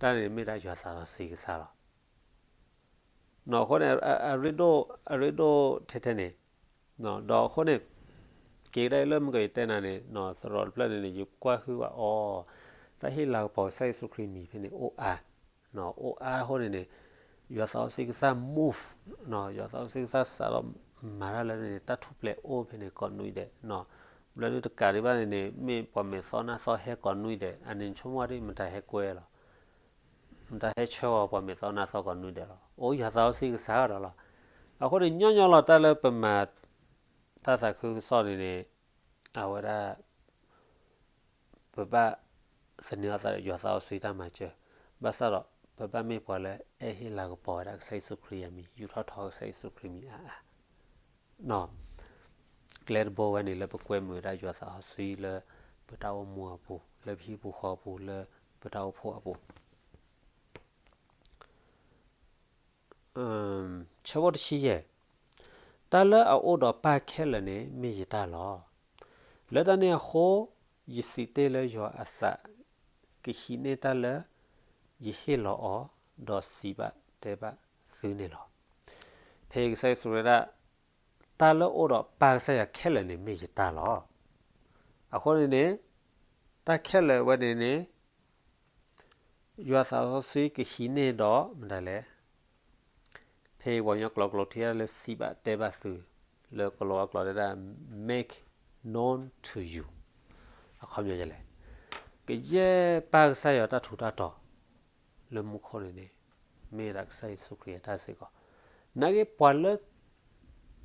တၢ်န့ၣ် မ့ၢ်ဒၣ်ယွၤသးစီဆှံကစၢ်လီၤ. အဃိန့ၣ် အရ့ဒိၣ်ထဲထဲန့ၣ် ဒီးအဃိန့ၣ် က့ၤကဒါလၢမုၢ်ကီးယတဲနၤန့ၣ် သရိာ်တဖျၢၣ်န့ၣ်န့ၣ် ယကွၢ်ဟုၣ်ဘၣ်အီၤ တၢ်ဟ့ၣ်လၤကပီၤကစၢ်ယ့ၣ်ၡူးခရံာ်မံၤဖဲန့ၣ် အိၣ်အါ အိၣ်အါအဃိန့ၣ်န့ၣ် ယွၤသးစီဆှံကစၢ် move ယွၤသးစီဆှံကစၢ်စးထီၣ်မၤတၢ်လၢန့ၣ် တၢ်ထူၣ်ဖျဲးအိၣ်ဖဲန့ၣ်ကိးနွံဒဲး ဘျီဒုတကးဒံးဘၣ်န့ၣ်န့ၣ် မ့ၢ်ပှၤမဲာ်သီနၢ်သီဟဲကိးနွံဒဲး အန့ၣ်ဆိကမိၣ်ဒ်မတၤဟဲကွဲလီၤ မတၤဟဲဆှၢအီၤပှၤမဲာ်သီနၢ်သီကိးနွံဒဲးလီၤ. အိၣ်ယွၤသးစီဆှံကစၢ်ဒီးလီၤ. အဃိန့ၣ် ညီညီလီၤတၢ်လၢပမၤ တၢ်သးခုကစီၣ်န့ၣ်န့ၣ် အဝဲဒၣ် ပဘၣ်သန့ၤအသးဒီးယွၤသးစီဆှံတၢ်မၤစၢၤ, ဘၣ်ဆၣ်ဒီး ပဘၣ်မ့ၢ်ပှၤလၢအဲၣ်ဟ့ၣ်လၤကပီၤဝဲဒၣ်ကစၢ်ယ့ၣ်ၡူးခရံာ်အမံၤ ယူးထီၣ်ထီကစၢ်ယ့ၣ်ၡူးခရံာ်မံၤအါအါ ကျဲတဘိဝဲန့ၣ်လၢပကွဲမုာ်ဝဲဒၣ်ယွၤသးစီဆှံလၢပတၢ်အိၣ်မူအပူၤ, လၢပဟံၣ်ပူၤဃီပူၤ, လၢပတၢ်အိၣ်ဖှိၣ်အပူၤ. ဆၢဖိတဆံယဲၢ်, တၢ်လၢအအိၣ်ဒီးပၢ်ခဲလၢာ်န့ၣ်မ့ၢ်ယတၢ်လီၤ. လၢတၢ်န့ၣ်အဃိ, ယစံးတ့ၢ်လၢယွၤအသးကဟံးန့ၢ်တၢ်လၢယဟ့ၣ်လီၤအီၤ, ဒီးစံးဘၣ်တဲဘၣ်သုန့ၣ်လီၤ. ဖဲအံၤကစၢ်ယ့ၣ်ၡူးဝဲဒၣ် တၢ်လၢအအိၣ်ဒီးပၢ်ကစၢ်ယွၤခဲလၢာ်န့ၣ်မ့ၢ်ယတၢ်လီၤ. အဃိန့ၣ်န့ၣ် တၢ်ခဲလၢာ်ဝဲန့ၣ်န့ၣ် ယွၤသးစီဆှံကဟံးန့ၢ်ဒီးမတၤလဲၣ်. ဖဲအံၤပှၤကညီကျိာ်ကျိာ်ထံလၢစံးဘၣ်တဲဘၣ်သု, လၢကလီၤဝါကျိာ်တဲဒၣ် make decision. known to you. အခီပညီဒ်လဲၣ်, ကယဲၢ်ပၢ်ကစၢ်ယွၤတၢ်ထူးတၢ်တီၤ လၢမူခိၣ်န့ၣ်န့ၣ် မ့ၢ်ဒၣ်ကစၢ်ယ့ၣ်ၡူးခရံာ်အတၢ်စ့ၢ်ကီး. နာ်က့ပှၤလၢ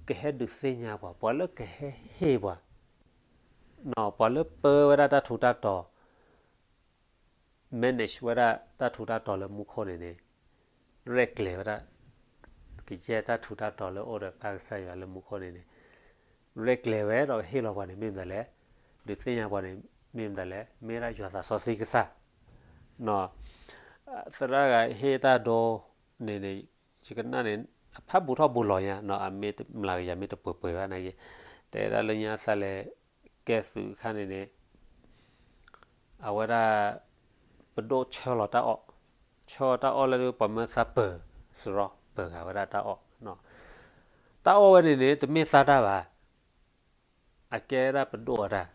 ကဟဲဒုးသ့ၣ်ညါပှၤ, ပှၤလၢကဟဲဟ့ၣ်ပှၤ, ပှၤလၢပၢဝဲဒၣ်တၢ်ထူးတၢ်တီၤ manage ဝဲဒၣ်တၢ်ထူးတၢ်တီၤလၢမူခိၣ်န့ၣ်န့ၣ်, ရဲၣ်ကျဲၤဝဲဒၣ် ကယဲၢ်တၢ်ထူးတၢ်တီၤလၢအိၣ်ဒီးပၢ်ကစၢ်ယွၤလၢမူခိၣ်န့ၣ်န့ၣ်, ရဲၣ်ကျဲၤဝဲဒီးဟ့ၣ်လီၤပှၤန့ၣ် မ့ၢ်မတၤလဲၣ်, ဒုးသ့ၣ်ညါပှၤန့ၣ် မ့ၢ်မတၤလဲၣ်, မ့ၢ်ဒၣ်ယွၤသးစီဆှံကစၢ်. သရၣ်တဂၤဟ့ၣ်တၢ်ဒိန့ၣ်န့ၣ်, ယကနၣ်န့ၣ် အဖးဘူးထီၣ်ဘူးလီၤညါ, အမ့ၢ်မျးကယၤမ့ၢ်တပှဲၤပှဲၤဘၣ်နာ်က့, တဲဒၣ်လၢညါသးလဲၤကဲသုးအခါန့ၣ်န့ၣ် အဝဲဒၣ် ပဒိၣ်ဆၢလီၤတၢ်အီၣ်, ဆၢလီၤတၢ်အီၣ်လၢပှၤမၢသးပၢၤစရီ ပၢၤဃာ်ဝဲဒၣ်တၢ်အီၣ်, တၢ်အီၣ်ဝဲန့ၣ်န့ၣ် တမ့ၢ်သးတၢ်ဘၣ်, အကဲဒၣ်ပဒိၣ်အတၢ်,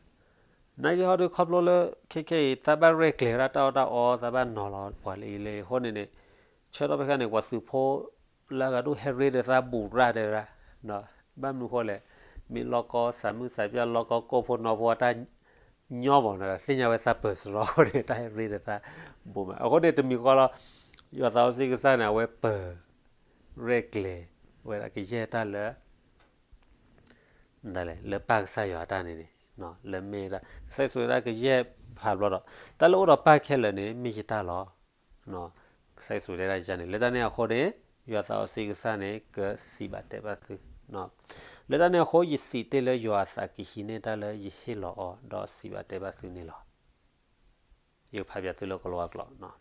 နာ်က့ဟီဒုးခီဖျိလၢ ခဲခဲအံၤ သးဘၣ်ရဲၣ်ကျဲၤဝဲဒၣ်တၢ်အီၣ်တၢ်အီ သးဘၣ်နီၤလီၤပှၤလၢအံၤလၢအံၤအဃိန့ၣ်န့ၣ်, ဆၢထီၣ်ဖဲခါန့ၣ် ပှၤသုးဖိလၢအဂၤဒိၣ်ဟဲရ့ဒီးသးဘူးရၣ်တဲဝဲဒၣ်, ဘၣ်မနုၤဃိလဲၣ်, မ့ၢ်လီၢ်ကီစၢ်မုၢ်စၢ်ပျၢ် လီၢ်ကီကိၣ်ဖိနီဖိအတၢ်ညီဘၣ်န့ၣ်ဒီး သ့ၣ်ညါဝဲသးပၢၤစရီအဃိန့ၣ် တၢ်ဟဲရ့ဒီးသးဘူးမး. အဃိန့ၣ်တမံၤဃီလီၤ, ယွၤသးစီဆှံကစၢ်န့ၣ် အဝဲပၢၤ ရဲၣ်ကျဲၤဝဲဒၣ်ကယဲၢ်တၢ်လၢ လၢပၢ်ကစၢ်ယွၤအတၢ်န့ၣ်န့ၣ်, လၢမ့ၢ်ဒၣ် ကစၢ်ယ့ၣ်ၡူးဝဲဒၣ်ကယဲၢ်ဖးဘျီဒီး တၢ်လၢအိၣ်ဒီးပၢ်ခဲလၢာ်န့ၣ် မ့ၢ်ယတၢ်လီၤ. ကစၢ်ယ့ၣ်ၡူးတဲဒၣ်ယၤန့ၣ် လၢတၢ်န့ၣ်အဃိန့ၣ် ယွၤသးစီဆှံကစၢ်န့ၣ် ကစံးဘၣ်တဲဘၣ်သု, လၢတၢ်န့ၣ်အဃိ ယစံးတ့ၢ်လၢယွၤအသးကဟံးန့ၢ်တၢ်လၢယဟ့ၣ်လီၤအီၤ ဒီးစံးဘၣ်တဲဘၣ်သုန့ၣ်လီၤ. ယကဖးပၠးသုလၢကလံးဝါကျိာ်,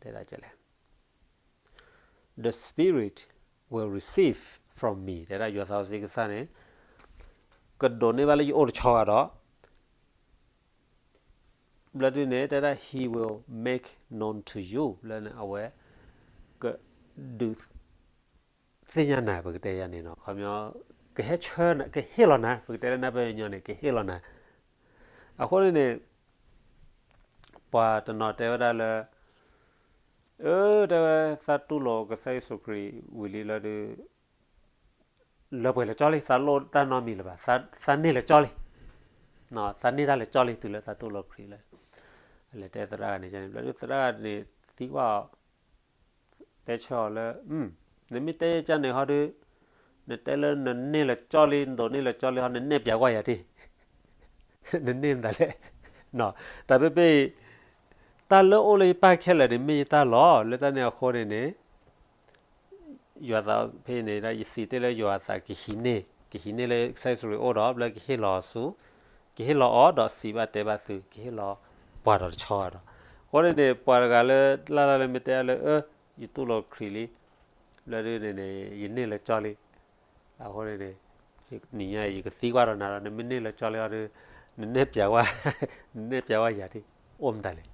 တဲဒၣ်လဲၣ်, The Spirit will receive from me တဲဒၣ်ယွၤသးစီဆှံကစၢ်န့ၣ် ကဒိးန့ၢ်ဘၣ်လၢယအိၣ်တဆီဘၣ်ဒီး ဘျၢဒုန့ၣ် တဲဒၣ် he will make known to you ဘျၢန့ၣ် အဝဲ ကဒုး သ့ၣ်ညါနၤ ပကတဲယၤန့ၣ်နီၤ, ခီပညီ ကဟဲဆှၢနၤ ကဟ့ၣ်လီၤနၤ ပကတဲလၢနၢ်ပၢၢ်ညီန့ၣ် ကဟ့ၣ်လီၤနၤ. အဃိန့ၣ်န့ၣ် ပှၤတနီၤတဲဝဲဒၣ်လၢ အၢ တဲဝဲ သးတူၢ်လိာ်ကစၢ်ယ့ၣ်ၡူးခရံာ်ဝံၤလံလၢဒုး လၢပှဲၤလၢကၠီလံ သးလိၣ်တၢ်နီတမံၤလၢၤဘၣ်, သးန့ၢ်လၢကၠီလံ, သးန့ၢ်တၢ်လၢကၠီလံ တုၤလၢသးတူၢ်လိာ်ခရံာ်လၢ, လဲၤတဲသရၣ်န့ၣ်န့ၣ် ဘျီဒုးသရၣ်န့ၣ်သံကွၢ်အီၤ, တဲဆၢအီၤလၢ နမ့ၢ်တဲယကၢ်န့ၣ်ဟီဒုး နတဲလၢနန့ၢ်လၢကၠီလံ နဒိးန့ၢ်လၢကၠီလံဟီ နနဲၣ်ပၠးကွၢ်ယၤတ့ၢ်, နန့ၢ်မတၤလဲၣ်. တၢ်ဖဲဖဲအံၤ တၢ်လၢအိၣ်လၢယပၢ်ခဲလၢာ်န့ၣ် မ့ၢ်ယတၢ်လီၤ. လၢတၢ်န့ၣ်အဃိန့ၣ်န့ၣ် ယွၤသးဖဲန့ၣ် ယစံးတ့ၢ်လၢယွၤအသးကဟံးန့ၢ်, ကဟံးန့ၢ်လၢကစၢ်ယ့ၣ်ၡူးခရံာ်အအိၣ်ဒီး ဘျၢကဟ့ၣ်လီၤဆူ, ကဟ့ၣ်လီၤအီၤဒီးစံးဘၣ်တဲဘၣ်သု ကဟ့ၣ်လီၤပှၤဒီးတဆီဘၣ်ဒီး. အဃိန့ၣ်န့ၣ် ပှၤတဂၤလၢ လၢ်လၢ်လၢမ့ၢ်တဲလၢ အၢ ယတူၢ်လိာ်ခရံာ်လံ ဘျၢဒုန့ၣ်န့ၣ် ယန့ၢ်လၢကၠီလံ. အဃိန့ၣ်န့ၣ် နံၤညါအံၤ ယကသံကွၢ်ဒီးနၤဒီး နမ့ၢ်န့ၢ်လၢကၠီလံအီၤဒီး နနဲၣ်ပၠးဝဲ, နနဲၣ်ပၠးဝဲယၤတ့ၢ် အိၣ်မတၤလဲၣ်.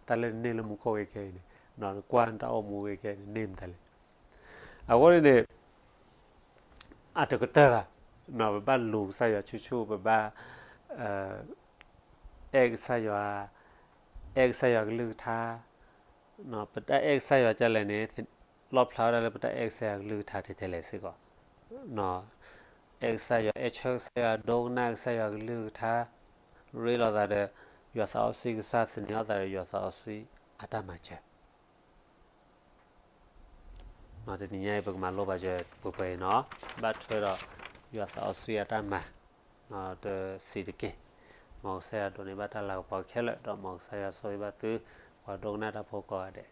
တၢ်လၢနန့ၢ်လၢမူခိၣ်ဂ့ၤခဲအံၤန့ၣ် နကွၢ်နတၢ်အိၣ်မူဂ့ၤခဲအံၤန့ၣ် န့ၢ်မတၤလဲၣ်. အဃိန့ၣ်န့ၣ် အတကတၢၢ်ဘၣ်, ပဘၣ်လူၤကစၢ်ယွၤဆူၣ်ဆူၣ် ပဘၣ် အဲၣ်ကစၢ်ယွၤ, အဲၣ်ကစၢ်ယွၤကလုၢ်ကထါ, ပတၢ်အဲၣ်ကစၢ်ယွၤဒ်လဲၣ်န့ၣ် လီၣ်ဖျါဝဲဒၣ်လၢပတၢ်အဲၣ်ကစၢ်ယွၤကလုၢ်ကထါထဲထဲလဲၣ်စ့ၢ်ကီး. အဲၣ်ကစၢ်ယွၤ, အဲၣ်ဆၢကစၢ်ယွၤ, ဒိကနၣ်ကစၢ်ယွၤကလုၢ်ကထါ, ရ့လိာ်သးဒီး ယွၤသးစီဆှံကစၢ်, သန့ၤအသးဒီးယွၤသးစီဆှံအတၢ်မၤစၢၤ. တနံၤညါအံၤ ပကမၤလိဘၣ်စၢၤပှဲၤပှဲၤအံၤနီၤ, ဘၣ်ထွဲဒီးယွၤသးစီဆှံအတၢ်မၤ တစံးတက့ၢ်. မ်ကစၢ်ယွၤဒိးန့ၢ်ဘၣ်တၢ်လၤကပီၤခဲလၢာ်, ဒီးမ်ကစၢ်ယွၤဆိၣ်ဂ့ၤဘၣ်သု ပှၤဒိကနၣ်တၢ်ဖိကိးဂၤဒဲး.